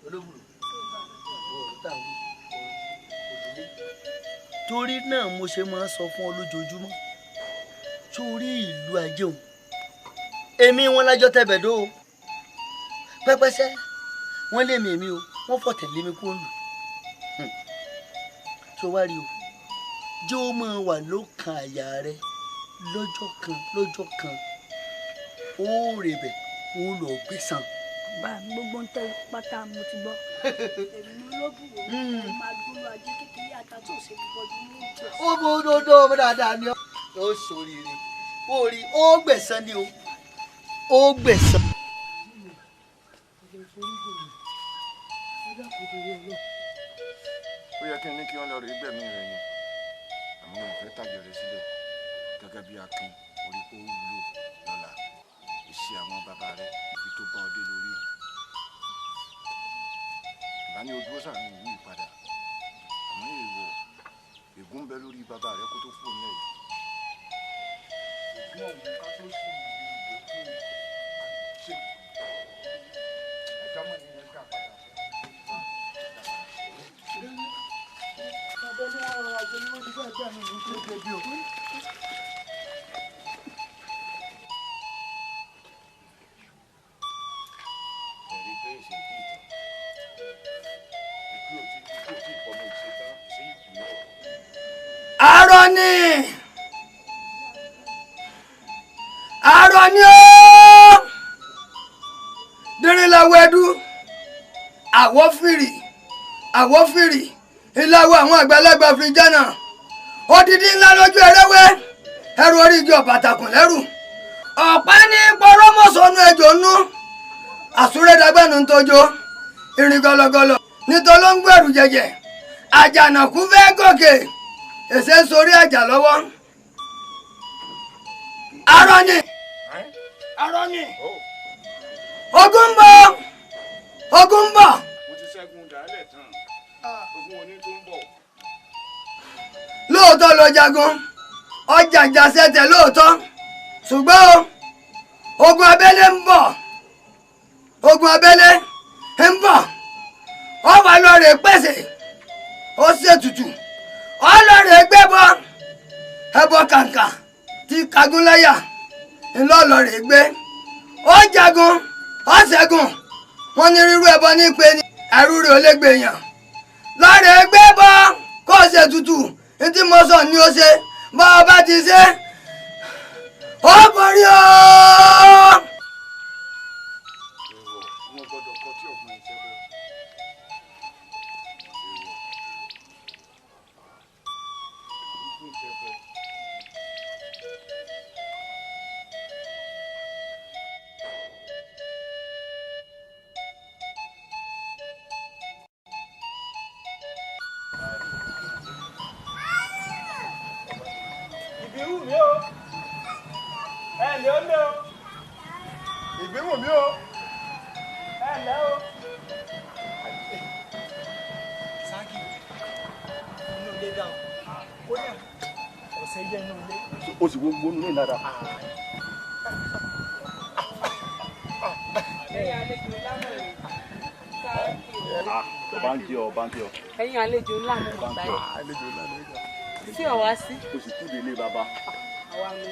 Olóbùrò, ọ̀rọ̀ tá à ń wí òdìlé, torí náà mo ṣe máa ń sọ fún ọ lójoojúmọ́, sórí ìlú ajé òun èmi wọn lájọ tẹbẹdó o, pẹpẹsẹ wọn lé mi èmi o, wọn fọ̀tẹ̀ lé mi kó lù tó wá rí o, jẹ́ ó máa wà lókàn àyà rẹ lọ́jọ́ kan lọ́jọ́ kan, ó rèbẹ̀ ó lọ gbẹ̀san. Bá gbogbo ń tẹ pátá mo ti gbọ́. Èmi ló bù ó máa gbóló ajé kékeré àtàtò òṣèlú bọ́jú ní ìjọ. Ó bó dódó ọmọ dáadáa ni ó sòrìrì ó rí ó gbẹ̀san ni o, ó gbẹ̀san. Ó yẹ kí n ní kí wọ́n lọ rí gbẹ̀mí rẹ̀ ni, àmọ́ mo fẹ́ tàjọ rẹ̀ sílẹ̀ gẹ́gẹ́ bí akin orí kó wúlò lọ́la iṣẹ́ àwọn bàbá rẹ̀ ibi tó bá ọ dé lórí o. Ìbá ní ojú ọ̀sán mi yìí padà, àmọ́ èèwọ̀ ègún ń bẹ lórí bàbá rẹ̀ kó tó kú nílẹ̀ yìí. Ègún ọ̀hún ká tó sì lè kú ṣe ẹ̀jọ́ mọ̀ ní ẹgbẹ́ àpàdà. Arọ ni, arọ ni ooo, dínrín làwọ̀ ẹdú, àwọ̀ fìrì, àwọ̀ fìrì, ìlàwọ̀ àwọn àgbàlagbà fi jẹ́nà, odidi ńlá lójú ẹrẹ́wẹ́, ẹrù orí igi ọ̀bàtàkùn lẹ́rù, ọ̀pá ní pọ́rọ́mọ́sọ̀nù ẹjọ́ nú, àsúrédàgbẹ́nu ń tójó, ìrìn gọlọgọlọ nítorí ló ń gbẹ̀rù jẹjẹ, àjànàkú fẹ́ gòkè, èsè ń sorí àjà lọ́wọ́. Arọ ni, arọ ni, ogun ń bọ̀, ogun ń bọ̀. Mo ti ṣẹ́gun dàálẹ̀ tán, ogun oní tó ń bọ̀. Lóòótọ́ ló jagun, ọjà ìjàsẹ̀tẹ̀ lóòótọ́, ṣùgbọ́n ogun abẹ́lé ń bọ̀, ogun abẹ́lé ń bọ̀, ó wà lọ rè pèsè, Ó ṣètùtù ọlọ́rẹ̀ gbẹ́bọ ẹbọ kàǹkà tí kagúnláyà ńlọlọ́rẹ̀ gbé. Ó jagun ó ṣẹ́gun, wọ́n ní rírú ẹbọ ní pé ní ẹrú rẹ̀ ò lè gbé yàn. Lọ́rẹ̀ gbẹ́bọ kó ṣètùtù ní tí mo sọ ní ó ṣe, bọ́ ọ bá ti ṣe ó borí o. Ìbíwù mi o, ẹ lè ó lé o. Ìbíwù mi o, ẹ lẹ o. Sáàkì inú ilé dá o, kódà ọ̀sẹ̀ yẹ inú ilé. O sì gbogbo inú ilé dáadáa. Ẹ̀yin àlejò ńlá mọ̀ ní Sáàkì. Ọba ń kí ọ, ọba ń kí ọ. Ẹ̀yin àlejò ńlá mọ̀ ní báyìí. Àlejò ńlá ló ń gbà. Sí ọ̀wá sí. O sì kúde ilé bàbá. Àwa ni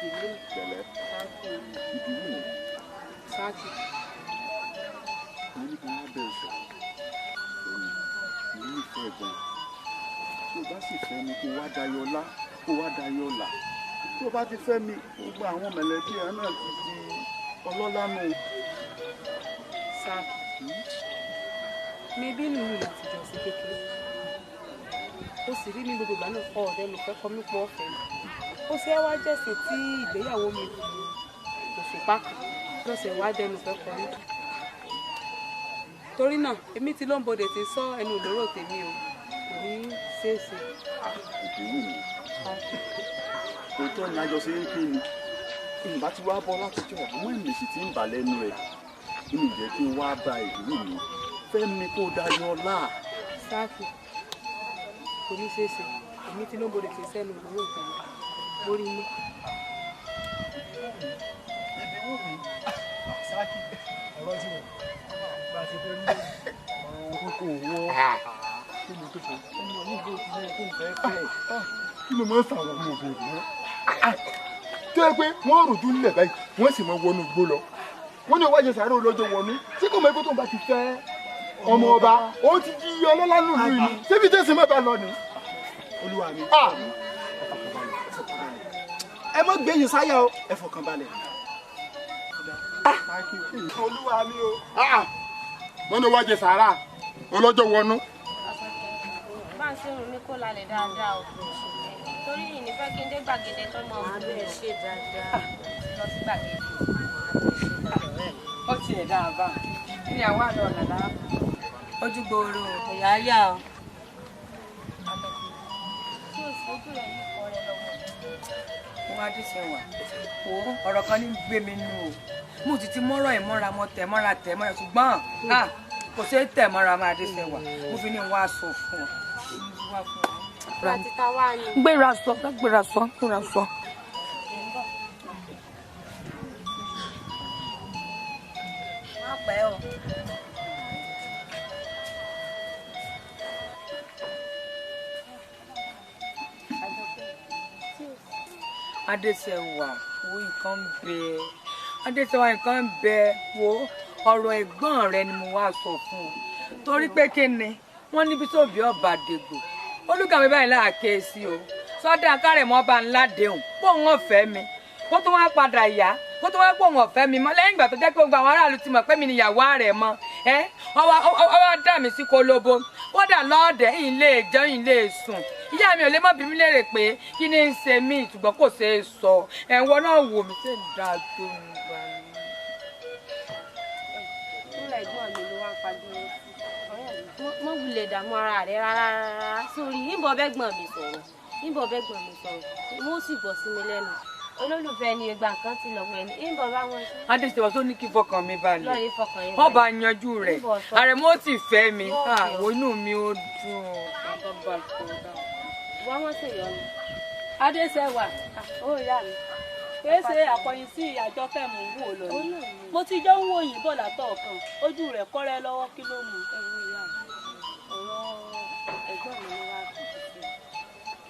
ìdílé. Pẹ̀lẹ́. Ìbíwù mi. Sáàkì. Mo ní kí wọ́n bẹ̀rẹ̀ sọ̀rọ̀ lónìí. Mo nífẹ̀ẹ́ gan. Tó o bá sì fẹ́ mi kó wá dayọ̀ ọlá, kó wá dayọ̀ ọlà. Tó o bá ti fẹ́ mi, gbogbo àwọn mẹ̀lẹ́bí ẹ náà ti di ọlọ́lá nù. Sáàkì. Mi bí nìyí láti jọ sí kékeré. Ó sì rí mi gbogbo ìgbà náà ọ̀rẹ́ mi fẹ́ kọ́ mi pọ̀ ọ̀fẹ́ mi. Ó ṣe wá jẹ̀sìn tí ìgbéyàwó mi kù òṣùpá kan lọ́sẹ̀ wá dẹnu fẹ́ kọ́ mi. Torí náà èmi ti ló ń bodè ti sọ ẹnu ìlóró tèmi o, kò ní ṣeéṣe. Ìbíwù mi. Òótọ́ ni àjọṣe ń pín ni. Ìgbà tí wàá bọ́ látijọ́, àmọ́ ìmẹ̀sì ti ń bà lẹ́nu ẹ̀. Inú ìjẹ́ kí n wá ba ìbíwù mi. Fẹ́ mi kó dayọ̀ ọlá. Sáàkì kò ní ṣeéṣe, èmi ti ló ń bodè ti sẹ́nu ìlóró tèmi lórí mi. Ìbíwù mi. Sáàkì ọ̀rọ̀ tí wọ́n bá ti fẹ́ rí ọ̀rọ̀ kókó wọ́. Kí ló tó fẹ́? Ọmọ mi kò ti lẹ́yìn tó ń fẹ́ fẹ́. Kí ló máa ń sàwọn ọmọ obìnrin náà? Tó yẹ pé wọ́n rò dún nílẹ̀ báyìí, wọ́n sì máa wọnú igbó lọ. Wọ́n ní ọwọ́ àjẹsàárò lọ́jọ́ wọnú. Ṣé kò mọ̀ pé tó ń bá ti fẹ́ ọmọ ọba? Ó ti di ọlọ́lá nùlù yìí. Ṣébi tẹ̀sí mẹ́ta lọ ni? Olúwa mi. Ẹ má gbẹ̀yìn sáyà o, ẹ fọkàn balẹ̀. Olúwa mi o. Wọ́n ní ọwọ́ àjẹsàárà ọlọ́jọ́ wọnú. Bá ń sẹ́rùn mi kó lálẹ́ dáadáa o, torí ìní fẹ́ kí n dé gbàgede tó mọ òun lè ṣe dáadáa lọ sí gbàgede. Ó tiẹ̀ dáa bá ní àwọn àlọ́ ọ̀nà láà ojú gbòòrò ọ̀yà yá o. Tí o sì ojú rẹ̀ yìí kọ́ rẹ lọ́wọ́. Mo wá dé sẹ́wà o, ọ̀rọ̀ kan ní gbé mi nù o. Mo ti ti mọ́rọ̀ ẹ̀ mọ́ra, mo tẹ̀ mọ́ra tẹ̀ mọ́ra, ṣùgbọ́n kò ṣeé tẹ̀ mọ́ra. Máa dé sẹ́wà, mo fi ní wá sọ fún ọ. Gbéra sọ, gbéra sọ, gbéra sọ. Má pẹ́ o. Adéṣẹwà, wo nǹkan ń bẹ. Adéṣẹwà, nǹkan ń bẹ. Wo ọ̀rọ̀ ẹ̀gbọ́n rẹ ni mo wá sọ fún ọ. Torí pé kí ni wọ́n níbi tó bí ọba dègbò. Olúgàmí báyìí láàké sí o. Sọ́dà kárẹ̀mọ́ bá ńlá déhùn. Bóun ọ̀fẹ́ mi. Kó tó wá padà yá. Kó tó wá pòun ọ̀fẹ́ mi mọ́. Lẹ́yìn ìgbà tó jẹ́ pé gbogbo àwọn aráàlú ti mọ̀ pé mi ni ìyàwó rẹ̀ mọ́. Ẹ́ ọwọ́ dà mí sí kolobo. Kódà lọ́ọ̀dẹ̀ yìí lè jẹun yìí lè sùn. Ìyá mi ò lè mọ̀ bí mi léèrè pé kí ni ń ṣe mí, ṣùgbọ́n kò ṣeé sọ. Ẹ̀wọ̀n náà wò mí ṣe ń da tó ń gbà mí. Fúnra ẹ̀gbọ́n mi ló wá ń pariwo sí. Mọ́ wulẹ̀ dààmú ara rẹ̀ rárá rárá. Sórí ìbọn bẹ́gbọ̀n mi sọ̀rọ̀. Ìbọn bẹ́gbọ̀n mi sọ̀rọ̀. Wọ́n sì gbọ́ sí mi lẹ́nu. Olólùfẹ́ ni ìgbà kan ti lọ́wọ́ ẹni. Ìbọn bá wọn sọ. Adéṣèwà tó ní kí fọkàn mi balẹ̀. Lọ́ọ̀rẹ́ fọkàn yín balẹ̀. Ọba yanjú rẹ̀. Àrẹ̀mọ́ ó sì fẹ́ mi. Àwọn inú mi ó dùn. Wọ́n wọ́n sì yọ ni. Adéṣẹwà. Ó yá mi. Kìí ṣe àkọyìn sí àjọkẹ́ mò ń wò lọ ni. Mo ti jọ ń wò yín bọ̀ látọ̀ọ̀kan. Ojú rẹ̀ kọ́rẹ́ lọ́wọ́, kí ló mú? Ọ̀rọ̀ ẹ̀gbọ́n mi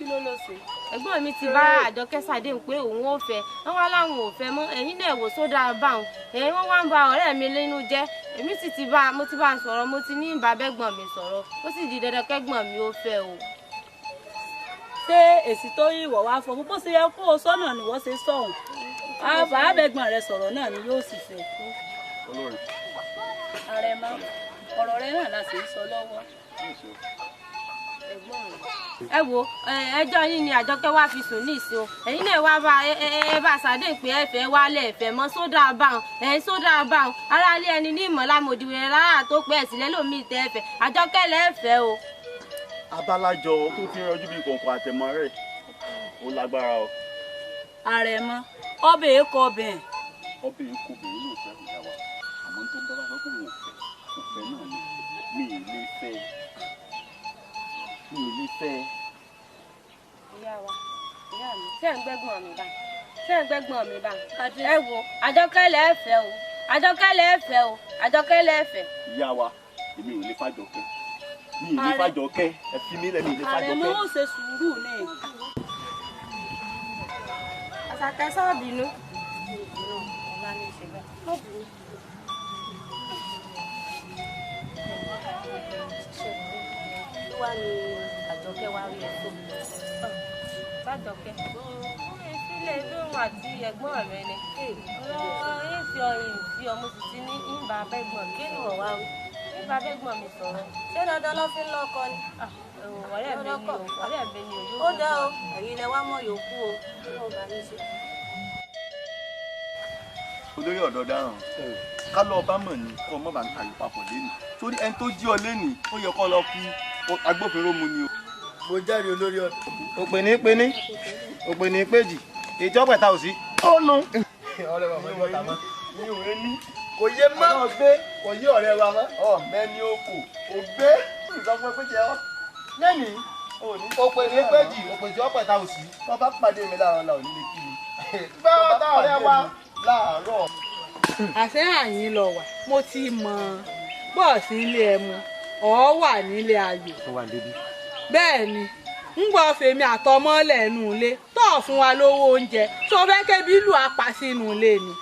Kí ló lọ sí? Ẹ̀gbọ́n mi ti bá Àjọkẹ́ ṣàdéhùn pé òun ò fẹ́, wọ́n wá láwọn ò fẹ́ mọ́, ẹ̀yin náà wò sódà báwọn. Ẹ̀yin wọ́n wá ń ba ọ̀rẹ́ mi nínú jẹ́, èmi sì ti bá mo ti bá sọ̀rọ̀, mo ti ní bàbẹ́gbọ̀n mi sọ̀rọ̀, ó sì di dandan kẹ́gbọ̀n mi ó fẹ́ o. Ṣé èsì tó yí ìwọ̀ wá fọ bó ṣe yẹ kó o sọ́nà ni wọ́n ṣe sọ̀hún? Àbẹ̀gbọ̀n rẹ sọ̀rọ̀ náà ni yóò sì fẹ́. Àrẹ̀mọ, ọ̀rọ̀ rẹ náà la sì ń sọ lọ́wọ́. Ẹ wo ẹjọ́ yín ni Àjọkẹ́ wá fi sùn ní ìsìn o, ẹ̀yin náà wá bá ẹ bá ṣàdéhùn pé ẹ fẹ́ wálẹ̀ ẹ̀fẹ́ mọ́ sódà báwọn, ẹ̀yin sódà báwọn, aráalé ẹni ní ìmọ̀lá mòdìwẹ̀rẹ̀ rárá tó pẹ́ ẹ̀sìn lẹ́lòmíì tẹ́ ẹ fẹ́, Àjọkẹ́ lẹ́ẹ̀fẹ́ o. Abálájọ tó fi rọjú bí kọ̀ǹkọ̀ àtẹ̀mọ́ rẹ̀ ó lágbára o. Àrẹ̀mọ, ọbẹ̀ èkó ọbẹ̀. Ọbẹ̀ èkó obìnrin lóòótọ́ ìyá wa, àmọ́ tó ń bá wá sọ pé òun ò fẹ́, kò fẹ́ náà ni, mi ì lè fẹ́, mi ì lè fẹ́. Ìyá wa, ìyá mi, ṣé ẹ̀ ń gbẹ́gbọ́n mi bá? Ṣé ẹ̀ ń gbẹ́gbọ́n mi bá? Ẹ wo, Àjọkẹ́ lẹ́ẹ̀fẹ́ o, Àjọkẹ́ lẹ́ẹ̀fẹ́ o, Àjọkẹ́ lẹ́ẹ̀fẹ́. Ìyá wa, èmi ò lè fàjọkẹ́. Mi ì lè fàjọkẹ́, ẹ fi mí lẹ̀, mi ì lè fàjọkẹ́. Àrẹ̀mọ ó ṣe sùúrù ni. Àṣàkẹ́ sọ́ọ̀bìnú. Kí wàá ní Àjọkẹ́ wá rí ẹ tó? Bàjọkẹ́. Sílẹ̀ bí òun àti ẹ̀gbọ́n rẹ ni. Ọ̀rọ̀ ìfi ọyìn fi ọmọ sì ti ní ìbá abẹ́gbọ̀n mi. Kí ni wọ́n wá wí? Ìbá abẹ́gbọ̀n mi sọ̀rọ̀. Ṣé dandan ló fi ń lọ́kọ ni? Ọ̀rẹ́ mi ni o, ọ̀rẹ́ mi ni o. Ó dá o, ẹ̀yin lẹ wá mọ̀ yòókù o. Ọlọ́run bá yín ṣe. Olórí ọ̀dọ́ dáràn, ká lọ bá mọ̀ ní kọ́ mọ́ bá ń tayò papọ̀ lẹ́nu, torí ẹni tó jí ọ lẹ́nu ó yẹ kó lọ fi agbófinró mu ni o. Mo jẹ́rìí olórí ọ̀dọ́. Òpè ní pení, òpè ní péjì, ètò ọ̀pẹ̀ta ò sí. Ó nu. Ọ̀rẹ́ wa mọ̀ ní mọ́. Mi ò rẹ́ ní. Kò yé mọ́. Kò yé ọ̀rẹ́ wa mọ́. Ọ̀ mẹ́ni ó kò, kò gbé. Ìsọfún pé jẹ́ ọ́. Lẹ́nìí, òpè ní péjì, òpè tí ọ̀pẹ̀ta ò sí. Wọ́n bá pàdé mi láàárọ̀ la ò ní lè kí mi. Báwo ta ọ̀rẹ́ wa? Láàárọ̀. Àṣẹ àyín lọ wà, mo ti mọ̀ bọ́ọ̀sì ilé ẹmu, ọ̀ wà nílé ayò. Bẹ́ẹ̀ ni, ń gbọ́ fèmi àtọmọ́lẹ̀ nù ilé tó fún wa lówó oúnjẹ tó fẹ́ kébi lù apá sínú ilé ni.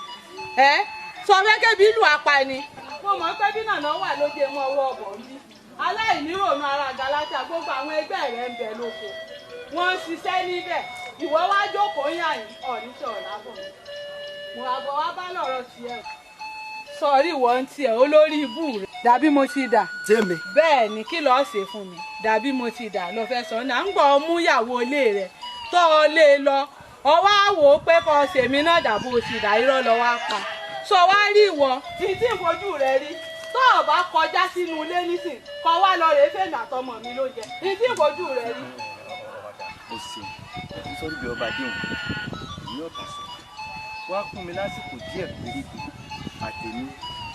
Ẹ tó fẹ́ kébi lù apá ni. Mo mọ̀ pé bí nàná wà lóde mọ́ ọwọ́ ọ̀bọ̀ ń bí. Aláìníròònú ara Galatia gbogbo àwọn ẹgbẹ́ rẹ̀ ń bẹ lóko. Wọ́n ń ṣiṣẹ́ níbẹ̀. Ìwọ wá jókòó yàn yín ọ̀ní sọ̀rọ̀ lábọ̀. Mo àbọ̀ wá bá lọ̀rọ̀ tiẹ̀. Sọ̀rí ìwọ ń tiẹ̀ olórí ibú rẹ̀. Dàbí mo ti dà. Tèmi. Bẹ́ẹ̀ ni, kí lọ́ọ́ ṣe fún mi? Dàbí mo ti dà lọ fẹ́ sọ náà ń gbọ́ mú ìyàwó ilé rẹ̀ tọ́ ọ lé lọ. Ọwọ́ àwò pé kọ́ ṣèmi náà dàbò ti dà, irọ́ lọ wá pa. Sọ wá rí ìwọ tí tí ń fojú rẹ rí. Tọ́ ọ bá kọjá sínú ilé nísìn, kọ wá lọ rèé fèmí àtọmọ mi ló jẹ. Tí tí ń fojú rẹ rí. O ṣeun, sórí bí ọba déhùn, èmi ọ̀tà sọ. Wá fún mi lásìkò díẹ̀ péréte, àtẹ̀mí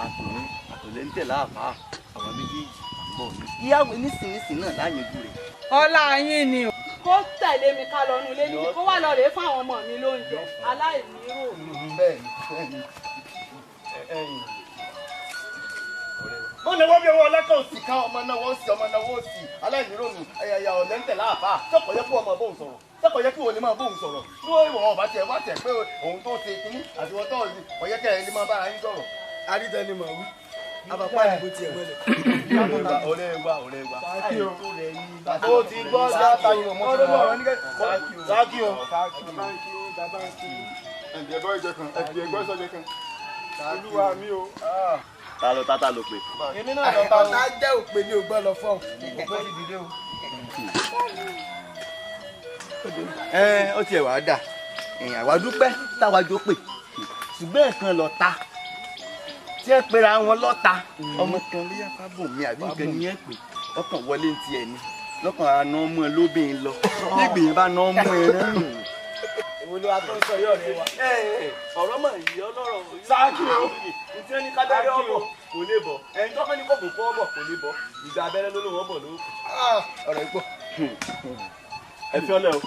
àtòun àtòlẹ́ńtẹ̀ láàfáà àwọn méjèèjì bọ̀ ní. Ìyáwó nísinsìnyí náà láyanjú rẹ̀. Ọlá yín ni o. Kó tẹ̀lé mi ká lọ nu ilé níbi kó wá lọ rèé fún àwọn ọmọ mi lóúnjẹ aláìnírò. Bẹ́ẹ̀ni bẹ́ẹ̀ni. Ó lè wọ́n bí owó ọlọ́kàn òsì ká ọmọ náà wọ́n sì ọmọ náà wọ́n sì aláìnírònú ẹ̀yà ọ̀lẹ́ńtẹ̀ láàfáà sọ́kọ̀ yẹ kó ọmọ bóun sọ̀rọ̀ sọ́kọ̀ yẹ kí òun lè máa bóun sọ̀rọ̀ ní wọ́n ìwọ̀n ọ̀bá tiẹ̀ wá tiẹ̀ pé òun tó ṣe kínní àti wọ́n tó ọ̀yẹ́kẹ́ ẹ̀ lè máa bára yín sọ̀rọ̀. Arítẹni mọ̀ wí. Àbàpá ìdìbò tiẹ̀ mọ́lẹ̀. Ọ̀rẹ́ wa ọ̀rẹ́ wa. Sákì o. Ó ti gbọ́ sákì o. Sákì o. Ẹ̀ǹdẹ̀ bọ́ ìjẹ kan, ẹ̀ǹdẹ̀ gbọ́ ìsọ̀jẹ kan. Olúwa mi o. Ta ló tata ló pè. Èmi náà lọ bá o. Ọ̀tá jẹ́ òpè ní ògbọ́n lọ fọ́. Òpè ti dìde o. Ẹ ó tiẹ̀ wàá dà, àwa dúpẹ́ táwa jó pè, ṣùgbọ́n ẹ̀kan lọ ta tí ẹ pera wọn lọ́ta ọmọ kan ló yá fábùn mi àbí nǹkan ni ẹ pè ọkàn wọlé ní tiẹ̀ ni lọ́kàn àna ọmọ ẹ lóbìnrin lọ nígbìyànjú bá ná ọmọ ẹ náà. Èwo ló wá tó ń sọ yóò rẹ wa. Ọ̀rọ̀ mọ̀ yìí ọlọ́rọ̀ sáàkì o ntí ẹni kábẹ́rẹ́ ọ̀bọ̀ kò lè bọ̀ ẹni tó fẹ́ ní kò kó ọ̀bọ̀ kò lè bọ̀ ìgbà abẹ́rẹ́ ló lóun ọ̀bọ̀ ló. Ọ̀rọ̀ ipò. Ẹ fi ọlẹ́ o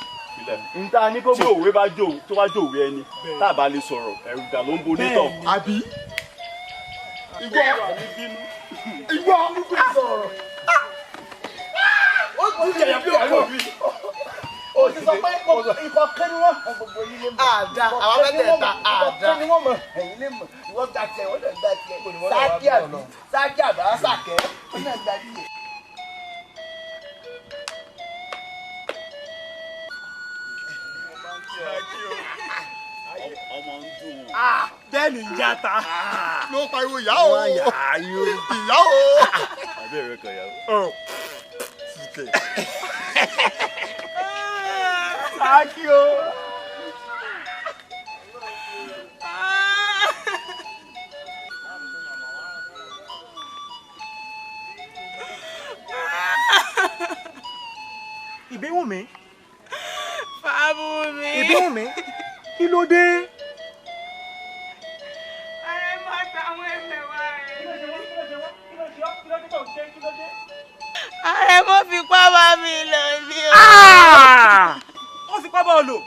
nta ní kó tí òwe bá jó tó bá jó òwe ẹni tá a bá lè sọ̀rọ̀ ẹ̀rù dà ló ń bo onítọ̀. Àbí ìwọ ìwọ sọ̀rọ̀ ó ti jẹ̀yà bí ọkọ̀. Ó Mo ti sọ pé ikọ̀ kẹ́ ni wọ́n. Àdá àwọn mẹ́tẹ̀ẹ̀ta àdá. Ikọ̀ kẹ́ ni wọ́n mọ̀ ẹ̀yin lè mọ̀ ìwọ gba tiẹ̀ wọ́n náà gba tiẹ̀ sáàkì àbí sáàkì àbí sàkẹ́ wọ́n náà gba tiẹ̀. Ọmọ ń dùn. Bẹ́ẹ̀ni ń jata. Ló pariwo ìyá o. Ìyá o. Àbí ẹ̀rọ kan ìyá o. Síkẹ̀. Sáàkì o. Ìbíwùnmí. Fábùnmi. Ìbíwùnmí. Kí ló dé? Àrẹ̀mọ àtàwọn ẹ̀mẹ̀wà rẹ̀. Àrẹ̀mọ fipá bá mi lò ní o. Ó fipá bá ọ lò.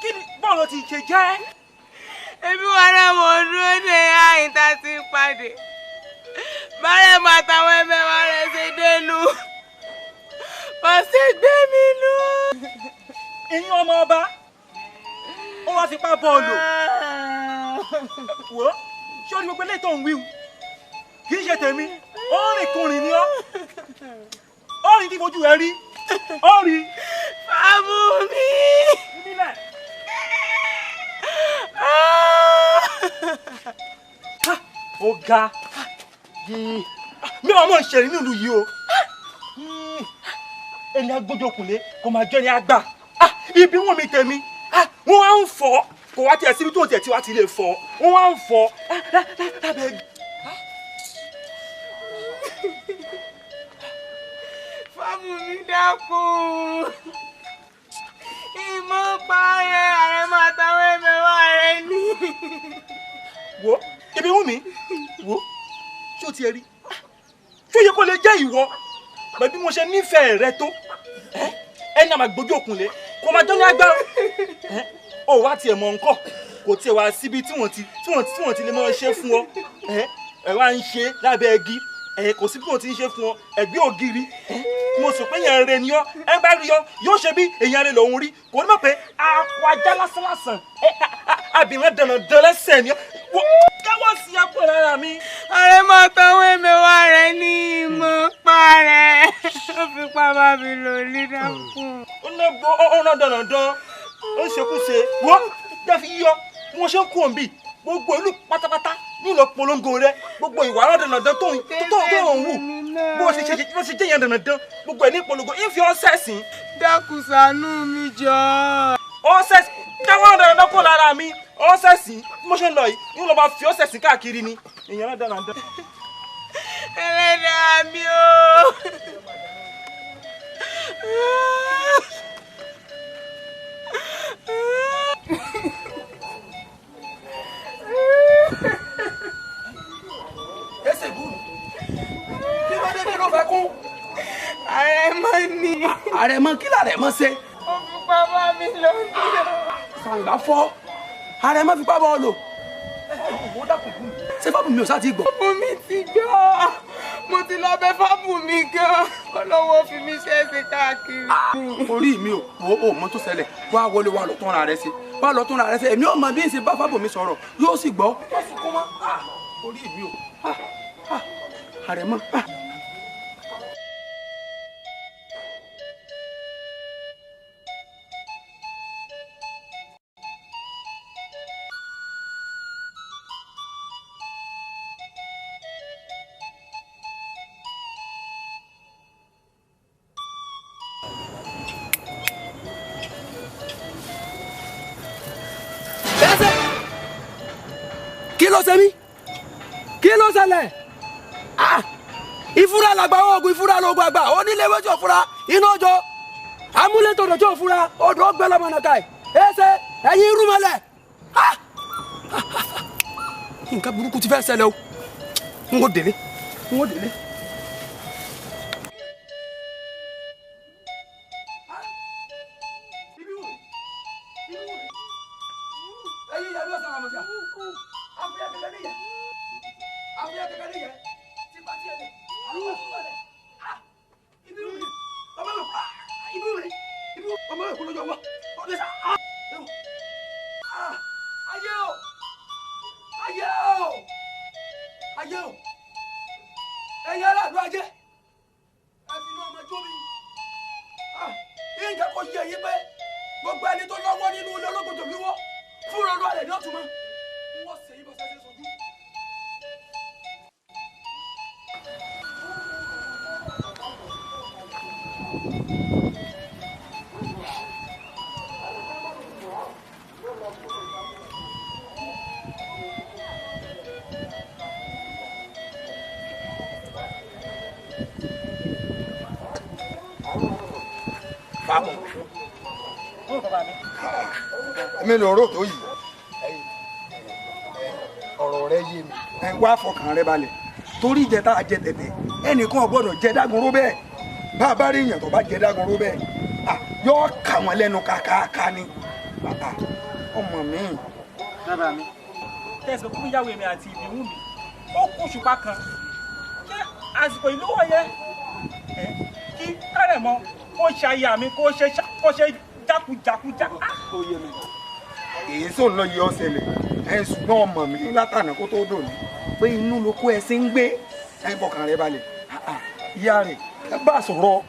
Kí ni bọ́ọ̀lù ti ṣe jẹ́? Ebi wa náà mo dúró de àyíntà tí ń pàdé. Bárẹ̀mọ àtàwọn ẹ̀mẹ̀wà rẹ̀ ṣe dénú. Wọ́n ṣe gbé mi nú. Ìyún ọmọ ọba ó wá fipá bọ́ọ̀lù. Wò ó, ṣé o ní gbogbo eléyìí tó ń wíwu? Kì í ṣe tèmi, ó rìn kùnrin ni ọ́. Ó rìn tí fojú rẹ rí, ó rí. Fábùnmi. Nílẹ̀. Ó ga. Mi ò mọ̀ ń ṣẹ̀rí nílùú yìí o. Ẹni agbójókùnlé kò máa jẹ́ ní àgbà. Ibi wọn mi tèmi, wọ́n wá ń fọ́, kò wá tiẹ̀ síbi tó tiẹ̀ tí wá ti lè fọ́, wọ́n wá ń fọ́ lábẹ́. Fábùnmi dákun. Ìmọ̀ parẹ́ Àrẹ̀mọ àtàwọn ẹ̀mẹ̀wà rẹ̀ ní. Wo ibi wù mí, wo ṣé o tiẹ̀ rí? Ṣé o yẹ kó lè jẹ́ ìwọ? Pẹ̀lú bí mo ṣe nífẹ̀ẹ́ rẹ tó, ẹni àmà gbójú òkùnlé kò máa jọ́ ní agbára. Ó wá tiẹ̀ mọ̀ nǹkan, kò tiẹ̀ wá síbi tí wọ́n ti lè máa ṣe fún ọ. Ẹ wá ń ṣe lábẹ́ igi, kò sí bí wọ́n ti ń ṣe fún ọ, ẹ̀gbẹ́ ògiri. Mo sọ pé èèyàn rẹ ni ọ, ẹ bá rí ọ, yóò ṣe bí èèyàn rẹ lòún rí. Kò ní mọ̀ pé akọ ajá lásánlásán, abìnrin dandan lẹ́sẹ̀ ni ọ. Káwọ́ sí apò lára mi. Àrẹ̀mọ àtàwọn ẹ̀mẹ̀wà rẹ̀ ní ìmọ̀ parẹ́. Ó fipá bá mi lò ní dákun. Ó ná ó ná dandan, ó ń ṣekúṣe. Wọ́n jẹ́ fi yíyọ, bí wọ́n ṣe ń kú òǹbì. Gbogbo ìlú pátápátá ní ìlọ polongo rẹ, gbogbo ìwà rẹ dandan tó ń wù. Bó ṣe jẹ́ yẹn dandan, gbogbo ẹ̀ ní polongo, ìfi ọ́sẹ̀ sìn. Dákun ṣàánú mi jọ. Ọ́sẹ̀ káwọn dandan kó lára mi. Ọ́sẹ̀ sìn, bí mo ṣe ń lọ yìí, ń lọ bá fi ọ́sẹ̀ sìn káàkiri ni. Èèyàn náà dandan. Ẹlẹ́dàá mi o. Ẹsẹ̀ gùn. Kí ló dé kí ló fẹ́ kún? Àrẹ̀mọ ni. Àrẹ̀mọ kí làrẹ̀mọ ṣe? Ó fipá bá mi lò ní o. Sàǹgbá fọ́. Àrẹ̀mọ fipá bá ọ lò. Ṣé Fábùnmi ò sá ti gbọ́? Fábùnmi ti gbọ́. Mo ti lọ bẹ̀ Fábùnmi gan. Ọlọ́wọ́ fi mí ṣẹ́ẹ̀ṣẹ̀ káàkiri. Orí mi ò wo ò mọ tó ṣẹlẹ̀. Wá wọlé wá lọ tún ra rẹ ṣe. Wá lọ tún ra rẹ ṣe. Èmi ò mọ bí n ṣe bá Fábùnmi sọ̀rọ̀. Yóò sì gbọ́. Yóò sì kó mọ́. Orí mi ò. Àrẹ̀mọ. Kí ló ṣe mí? Kí ló ṣẹlẹ̀? Ìfúra làgbà oògùn ìfúra lóògùn àgbà onílé wẹ́jọ òfúra iná ọjọ́ amúlétòdò tí òfúra odò ọgbẹ́ lọ́mọ nàka ẹ̀ ẹsẹ̀ ẹ̀yìn irúmọlẹ̀. Nǹkan burúkú ti fẹ́ ṣẹlẹ̀ o, n kò délé, n kò délé. ọwọ́ èkó lójú ọwọ́ ọbẹ̀ sá. Ayé o, ayé o, ayé o, ẹ̀yin aráàlú ajé, ẹ fi inú ọmọ jó mi. Ìjẹ́ kò yẹ yín pé gbogbo ẹni tó lọ́wọ́ nínú ilé ológun tòmí wọ́ fúnra olúwa rẹ̀ ní ọ̀tún mọ́. Wọ́n ṣe yín bọ́ sẹ́sẹ́ sojú. Èmi ló rò tó yìí. Ọ̀rọ̀ rẹ yé mi. Ẹ wá fọkàn rẹ balẹ̀ torí ìjẹ tá a jẹ tẹ̀tẹ̀ ẹnìkan ò gbọ́dọ̀ jẹ dágunró bẹ́ẹ̀. Bá a bá rí èèyàn tó bá jẹ dágunró bẹ́ẹ̀ yóò kà wọ́n lẹ́nu kàkàkà ni ọmọ mi. Bàbá mi tẹ̀sán kúkú yàwó èmi àti ìbíwú mi ó kú ṣùpá kan ṣé àsìkò ìlú wọ̀nyẹn kí kárẹ̀mọ́ kó ṣe aya mi kó ṣe jákujàkujà. Ó yé mi. Èyí sóun lọ yẹ ọ ṣẹlẹ̀ ẹ ṣùgbọ́n ọmọ mi látànà kó tó dùn ní pé inú ló kó ẹsẹ̀ ń gbé ẹ fọkàn rẹ balẹ̀ ìyá rẹ ẹ bá sọ̀rọ̀.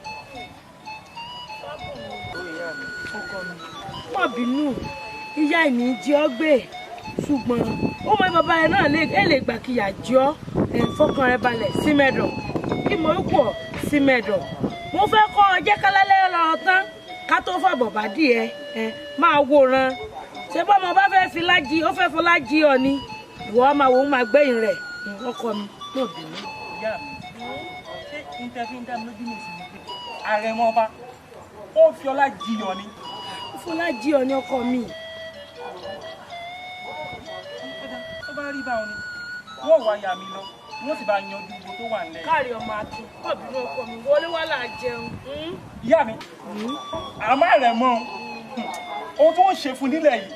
Má bínú ìyá ìní jẹ́ ọ gbé ṣùgbọ́n ó mọ bàbá rẹ náà lè gbà kíyà jẹ́ ọ ẹ fọkàn rẹ balẹ̀ sí mẹ́dọ̀ kí mo kú ọ sí mẹ́dọ̀ mo fẹ́ kọ́ ọ jẹ́ kálálẹ́ lọ́rọ̀ tán ká tó fàbọ̀ bá díẹ̀ ẹ máa wòran ṣé bọ́mọ bá fẹ́ fi lájí ó fẹ́ fọlá jí ọ ni ìwọ máa wò ó máa gbẹ̀yìn rẹ̀ ọkọ mi náà bínú. Ìyá mi ṣé interview ń dá mi lójú nìsín ni pé àrẹ̀mọ ọba ó fi ọlá jí ọ ni. Ó fọlá jí ọ ni ọkọ mi. Tó bá rí báwọn ni wọ́n wá ya mi lọ wọ́n sì bá yanjú gbogbo tó wà nílẹ̀. Káàrí ọmọ akin kọ́ bínú ọkọ mi wọlé wá là jẹun. Ìyá mi àmọ́ àrẹ̀mọ ohun tó ń ṣe fún nílẹ̀ yìí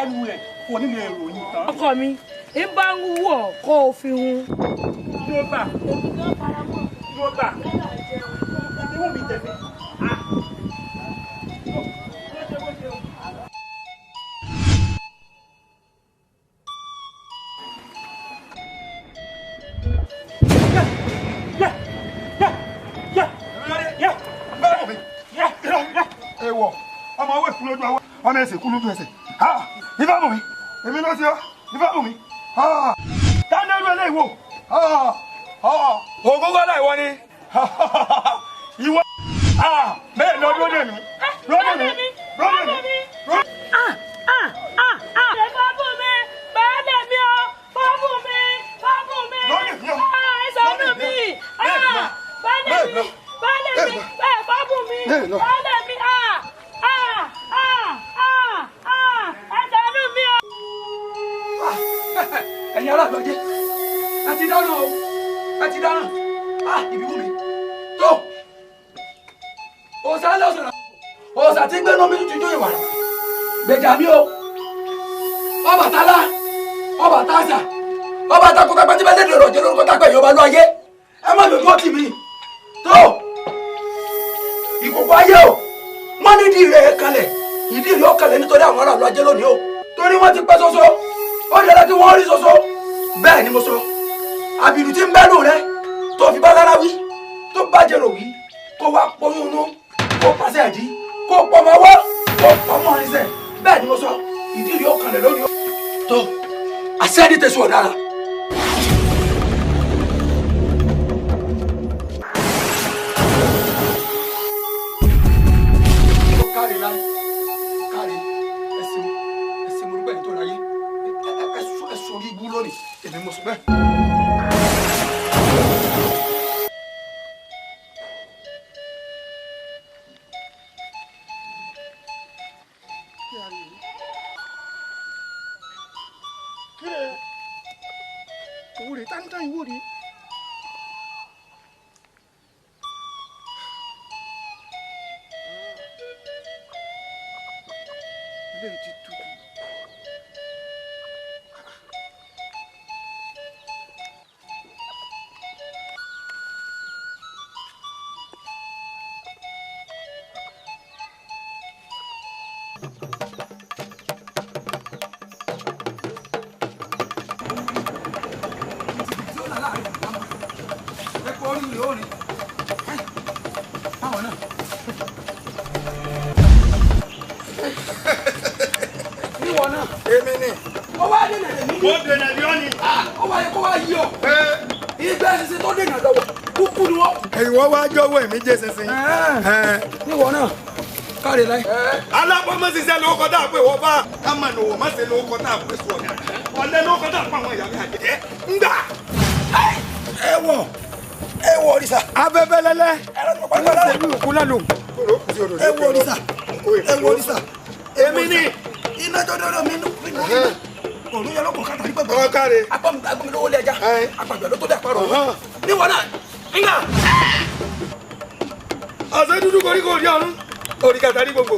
ẹnu rẹ̀ kò ní lè ròyìn tán. Ọkọ mi ń bá ń wọ̀ kó o fi hun. Yóò gbà yóò gbà ìwú mi tẹ̀lé. Ewọ ọmọ ọwọ́ ìkú lójú ọwọ́ ọmọ ẹsẹ̀ kú lójú ẹsẹ̀ ifá mú mi èmi ló ti ọ ifá mú mi tani ẹrú ẹlẹ́yìí wò ògógó ìwọ ni ìwọ bẹ́ẹ̀ lọ dúró dè mí dúró dè mí dúró dè mí. Bábù mi baálé mi o bábù mi bábù mi ẹ ṣàánú mi baálé mi baálé mi bábù mi baálé mi. Ẹ ṣàánú mi o. Ẹ̀yin aráàlú ajé ẹ ti dáná o ẹ ti dáná ìbíwú mi tó òòsà lọ́sọ̀rọ̀ òòsà tí ń gbénu omi tuntun jó ìwà gbèjà mi o Ọbàtálá Ọbàtásà ọba àtàkùn pẹpẹ tí bẹ́ẹ̀ lè rọ̀ jẹ́ lórúkọ tápẹ́ ìyọba ló ayé ẹ má lòdù ọtí mi tó ìkòkò ayé o wọ́n ní ìdí rẹ̀ kalẹ̀ ìdí rẹ̀ ó kalẹ̀ nítorí àwọn aráàlú ajé lónìí o torí wọ́n ti pẹ́ ṣoṣo ó dára kí wọ́n rí ṣoṣo bẹ́ẹ̀ ni mo sọ àbìrù tí ń bẹ́ẹ̀ lò rẹ tó fi bá lára wí tó bá jẹrò wí kó wá pọyún inú kó pàṣẹ àdí kó pọmọ ọwọ́ kó pọmọ irinṣẹ́ bẹ́ẹ̀ ni mo sọ ìdí rẹ̀ ó kalẹ̀ lónìí o tó àṣẹ ní tẹ̀sán ọ̀daràn. Èmi mo sọ bẹ́ẹ̀. Ìwúre táńtán ìwúre. Ilé yìí ti tutù. Èmi ni. Ó wá dènà èmi ni. Ó dènà bí ó ní. Ó wá yẹ kó wá yí ọ. Ìgbẹ́ ṣinṣin tó dènà lọ́wọ́ kúkú ni wọ́n. Ìwọ wá jọ̀wọ́ èmi jẹ́ ṣinṣin. Níwọ náà káre láì. Alábọ́mọ́sísẹ́ ló kọ́ tá a pè wọ́n bá. Ká máa nà wọ́n má ṣe ló kọ́ tá a pè sùn ọ̀gá. Ọ̀lẹ́ ló kọ́ tá a pa àwọn ìyá mi àjẹ́. Ńgbà. Ẹ wọ̀ ẹ wọ òrìṣà. Afẹ́fẹ́ lẹ́lẹ́. Ẹ wọ òrìṣà. Ẹ wọ òrìṣà. Èmi ni. Iná tó dọ́dọ̀ mi nínú òun yẹn lọ́kọ̀ kàtà nípa gbọ́dọ̀. Ọ̀kàrẹ̀. Agbọ́mi lówó lé ẹja. Àpàjọ ló tó dẹ̀ parọ́. Níwọ̀n náà, ńgà. Àṣẹ dúdú koríko orí ọ̀run. Orí kàtà ní gbogbo.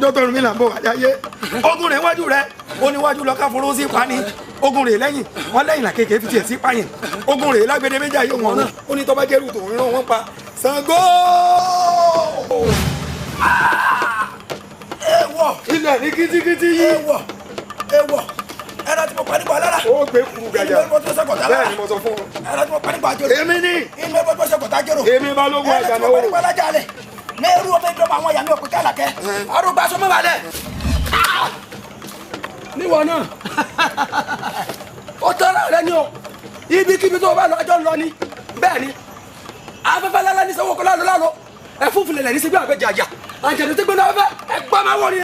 Dọ́tọ̀rù mi là ń bọ̀ wáyé ayé. Ogun rẹ̀ wájú rẹ̀. Ó níwájú lọ káforó sí pani. Ogun rẹ̀ lẹ́yìn. Wọ́n lẹ́yìn làkèké fi tiẹ̀ sí pààyàn. Ogun rẹ̀ lágbèdè méjì ayé wọn náà. Ó ní tọ́ba jẹ́rù tòun rán wọn pa. Ṣàngó! Ewọ. Ilẹ̀ ní kítíkítí yìí. Ewọ. Ewọ. Ẹran tí mo pa nípa alára. Ó gbé kuru gàjà. Inú ẹgbẹ́ tó ṣe kọ̀tà lára. Bẹ́ẹ̀ ni mo sọ fún ọ. Ẹran tí mo pa nípa àjọrò. Èmi ni. Inú ẹgbẹ́ tó ṣe kọ̀tà àjọrò. Èmi balógun Ẹran tí mo àjànà pa nípa alájà alẹ̀. Mẹ́rù ọbẹ̀ ìjọba àwọn ìyá mi ọ̀pẹ̀ kálàkẹ́. Arúgbó aṣọ mọ́ balẹ̀. Níwọ náà. Ó tọ́ra rẹ ni o. Ibikíbi tó o bá lọ ọjọ́ ń lọ ni. Bẹ́ẹ̀ ni. Afẹ́fẹ́ lálẹ́ ní sọ́wọ́ kọ́ lálọ́ lálọ́. Ẹ̀fúùfù lẹ̀lẹ̀ ní síbí àgbẹ̀jàjà. Àjẹ̀dù tí gbóná fẹ́ ẹgbẹ́ máa wọ̀ ni.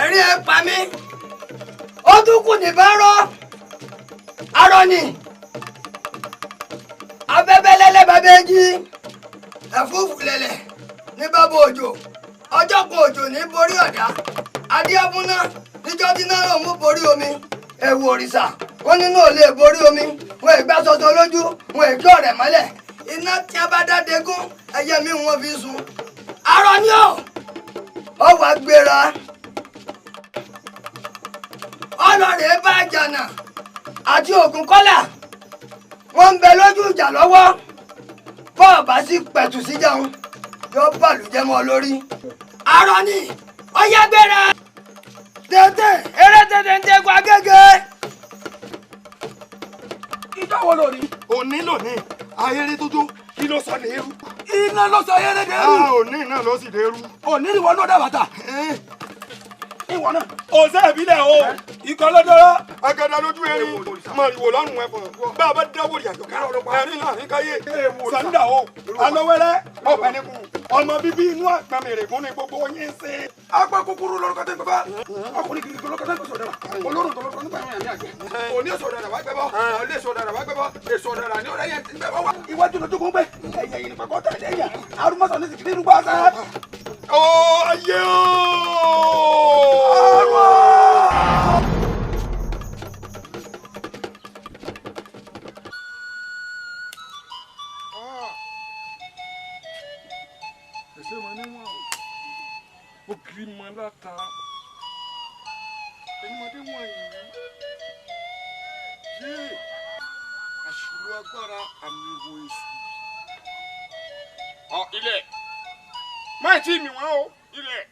Ẹ̀rín ẹ pa mí, ó tún kù ní bá rọ arọ ni afẹ́fẹ́ lẹ́lẹ́ bàbá ẹjí ẹ̀fúùfù lẹ̀lẹ̀ ní bàbá òjò ọjọ́ kan òjò ní borí ọ̀dá adíábúná níjọ́ tí náà mú borí omi ẹ̀wù òrìṣà wọn nínú ò lè borí omi wọn ìgbà sọsọ lójú wọn ìgbà ọ̀rẹ́ mọ́lẹ̀ iná tí a bá dáde gún ẹyẹ mi wọn fi sun arọ ni ó wàá gbéra ọlọ́rẹ̀ bá jànà àti Ògúnkọ́lá wọ́n ń bẹ lójú ìjà lọ́wọ́ bọ́ọ̀ bá sì pẹ̀tù síjà ń yóò bàlùjẹ́ mọ́ lórí. arọ ni ọyá gbéra tètè eré tètè ń tẹ́kọ̀ agége. Ìjọ wo lórí? Òní lónìí, ayéré tó jó, kí ló sọ ní eru? Iná ló sọ ayéré dé eru. Òní náà ló sì dé eru. Òní ni ìwọ náà dà bàtà. Ìwọ náà. Ọ̀sẹ̀ ìbílẹ̀ o, ikọ̀ lọ́dọ́rọ́, agada lójú erin, màrìwò lọ́rùn ẹ̀fọ̀n, bá a bá dáwọ́ ìyàjọ̀ ká, ẹ̀rín láàrin káyé, sàǹdà o, alọ́wẹ́rẹ́, ọ̀pẹ̀nìkù, ọmọ bíbí inú àgbàmẹ̀rẹ̀gún ni gbogbo yín ṣe. Apá kúkúrú lórúkọ tó ń pẹ́ bá, ọkùnrin kìkì lórúkọ tó ń pèsè ọ̀dàrà, olórùn tó lórúkọ tó ń pè ní àgbẹ̀. Òní èso ọ̀dàrà wá gbẹ́bọ́, òní èso ọ̀dàrà wá gbẹ́bọ́, èso ọ̀dàrà ní ọ̀rẹ́ yẹn ti gbẹ́bọ́ wá. Iwájú lójú kún pé ẹ̀yìn ẹ̀yìn nípa kọ́ tẹ̀lé ẹ̀yìn, arúmọ̀sán ní sìkìrì rúgbọ́ àṣà. Ó ayé o! Ẹsẹ̀ mọ níwọ̀n o, ògiri mọ láta, ẹnumọdé wọ̀nyí, yé àṣìlò agbára àmì ìwò èṣù. Ọ ilẹ̀ máì tí mi wọ́n o, ilẹ̀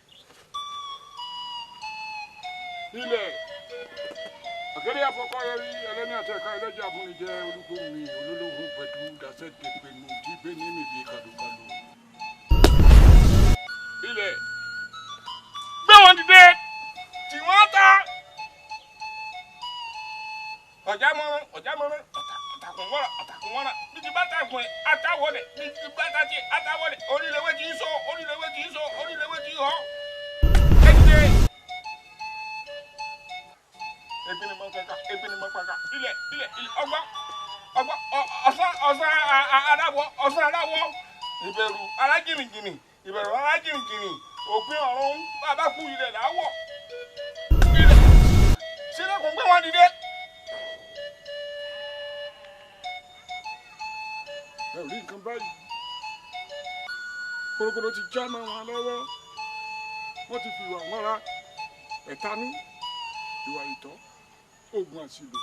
ilẹ̀ ọ̀gẹ́dẹ́ afọkọ yẹrí ẹlẹ́ni àti ẹ̀ka ẹlẹ́jẹ̀ afúnijẹ́ olúgbòmí olólùhùn pẹ̀lú dasẹ́ dèpẹ̀nù tí bẹ́ẹ̀ ní mi bí kàlùkàlù. ọ̀já mọ́rán ọ̀tàkùn wọ́rà ọ̀tàkùn wọ́rà bí ti bá tàkùn ẹ̀ àtàwọlẹ̀ bí ti bá tàkì àtàwọlẹ̀ orílẹ̀-èwé kì í sọ orílẹ̀-èwé kì í sọ orílẹ̀-èwé kì í họ. Ẹ dìde. Ebi ni mo pàkà ebi ni mo pàkà ilẹ̀ ilẹ̀ ilẹ̀ ọgbọ́n ọgbọ́n ọ̀sán ọ̀sán aláwọ̀ ọ̀sán aláwọ̀ ìbẹ̀rù alájìnìjìnì ìbẹ̀rù alájìnìjìnì òpin ọ̀run bàbá kú ilẹ̀ làwọ̀ ilẹ̀ sílẹ̀kùn gbé wọn dìde. Ẹ ò rí nǹkan báyìí, korokoro ti já mọ́ wọn lọ́wọ́, wọ́n ti fi ìwà wọn ra ẹ̀tanú, ìwà ìtọ́, oògùn àṣìlò,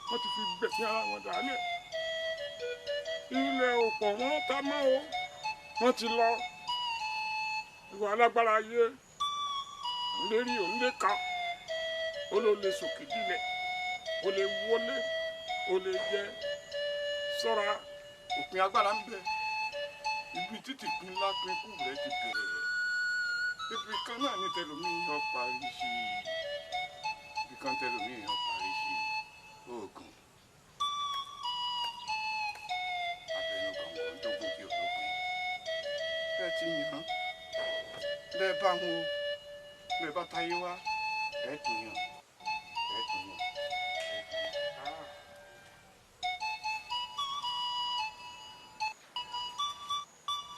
wọ́n ti fi gbẹ̀mí ara wọn dálẹ̀. Ilẹ̀ òpọ̀ wọn ta mọ́ o, wọ́n ti lọ. Ìwà alágbára ayé, òun lè rí òun lè ka, ó ló lè sòkè dílẹ̀, ó lè wọlé, ó lè jẹ, sọ́ra. Òpin agbára ń bẹ, ibi títì pín ńlá pín kú rẹ ti bẹ̀rẹ̀, ibi kan náà ní tẹlómi yọ parí sí, ibi kan tẹlómi yọ parí sí, oògùn abẹnugọ̀ngọ̀ tó gùn kí olópin. Bẹ́ẹ̀ ti yàn án, bẹ́ẹ̀ bá wọn o, bẹ́ẹ̀ bá táyé wá, ẹ̀ tún yàn, ẹ̀ tún yàn.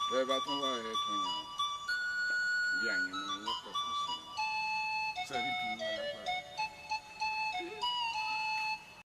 Bẹ́ẹ̀ bá tún wá ẹ̀ tún yàn.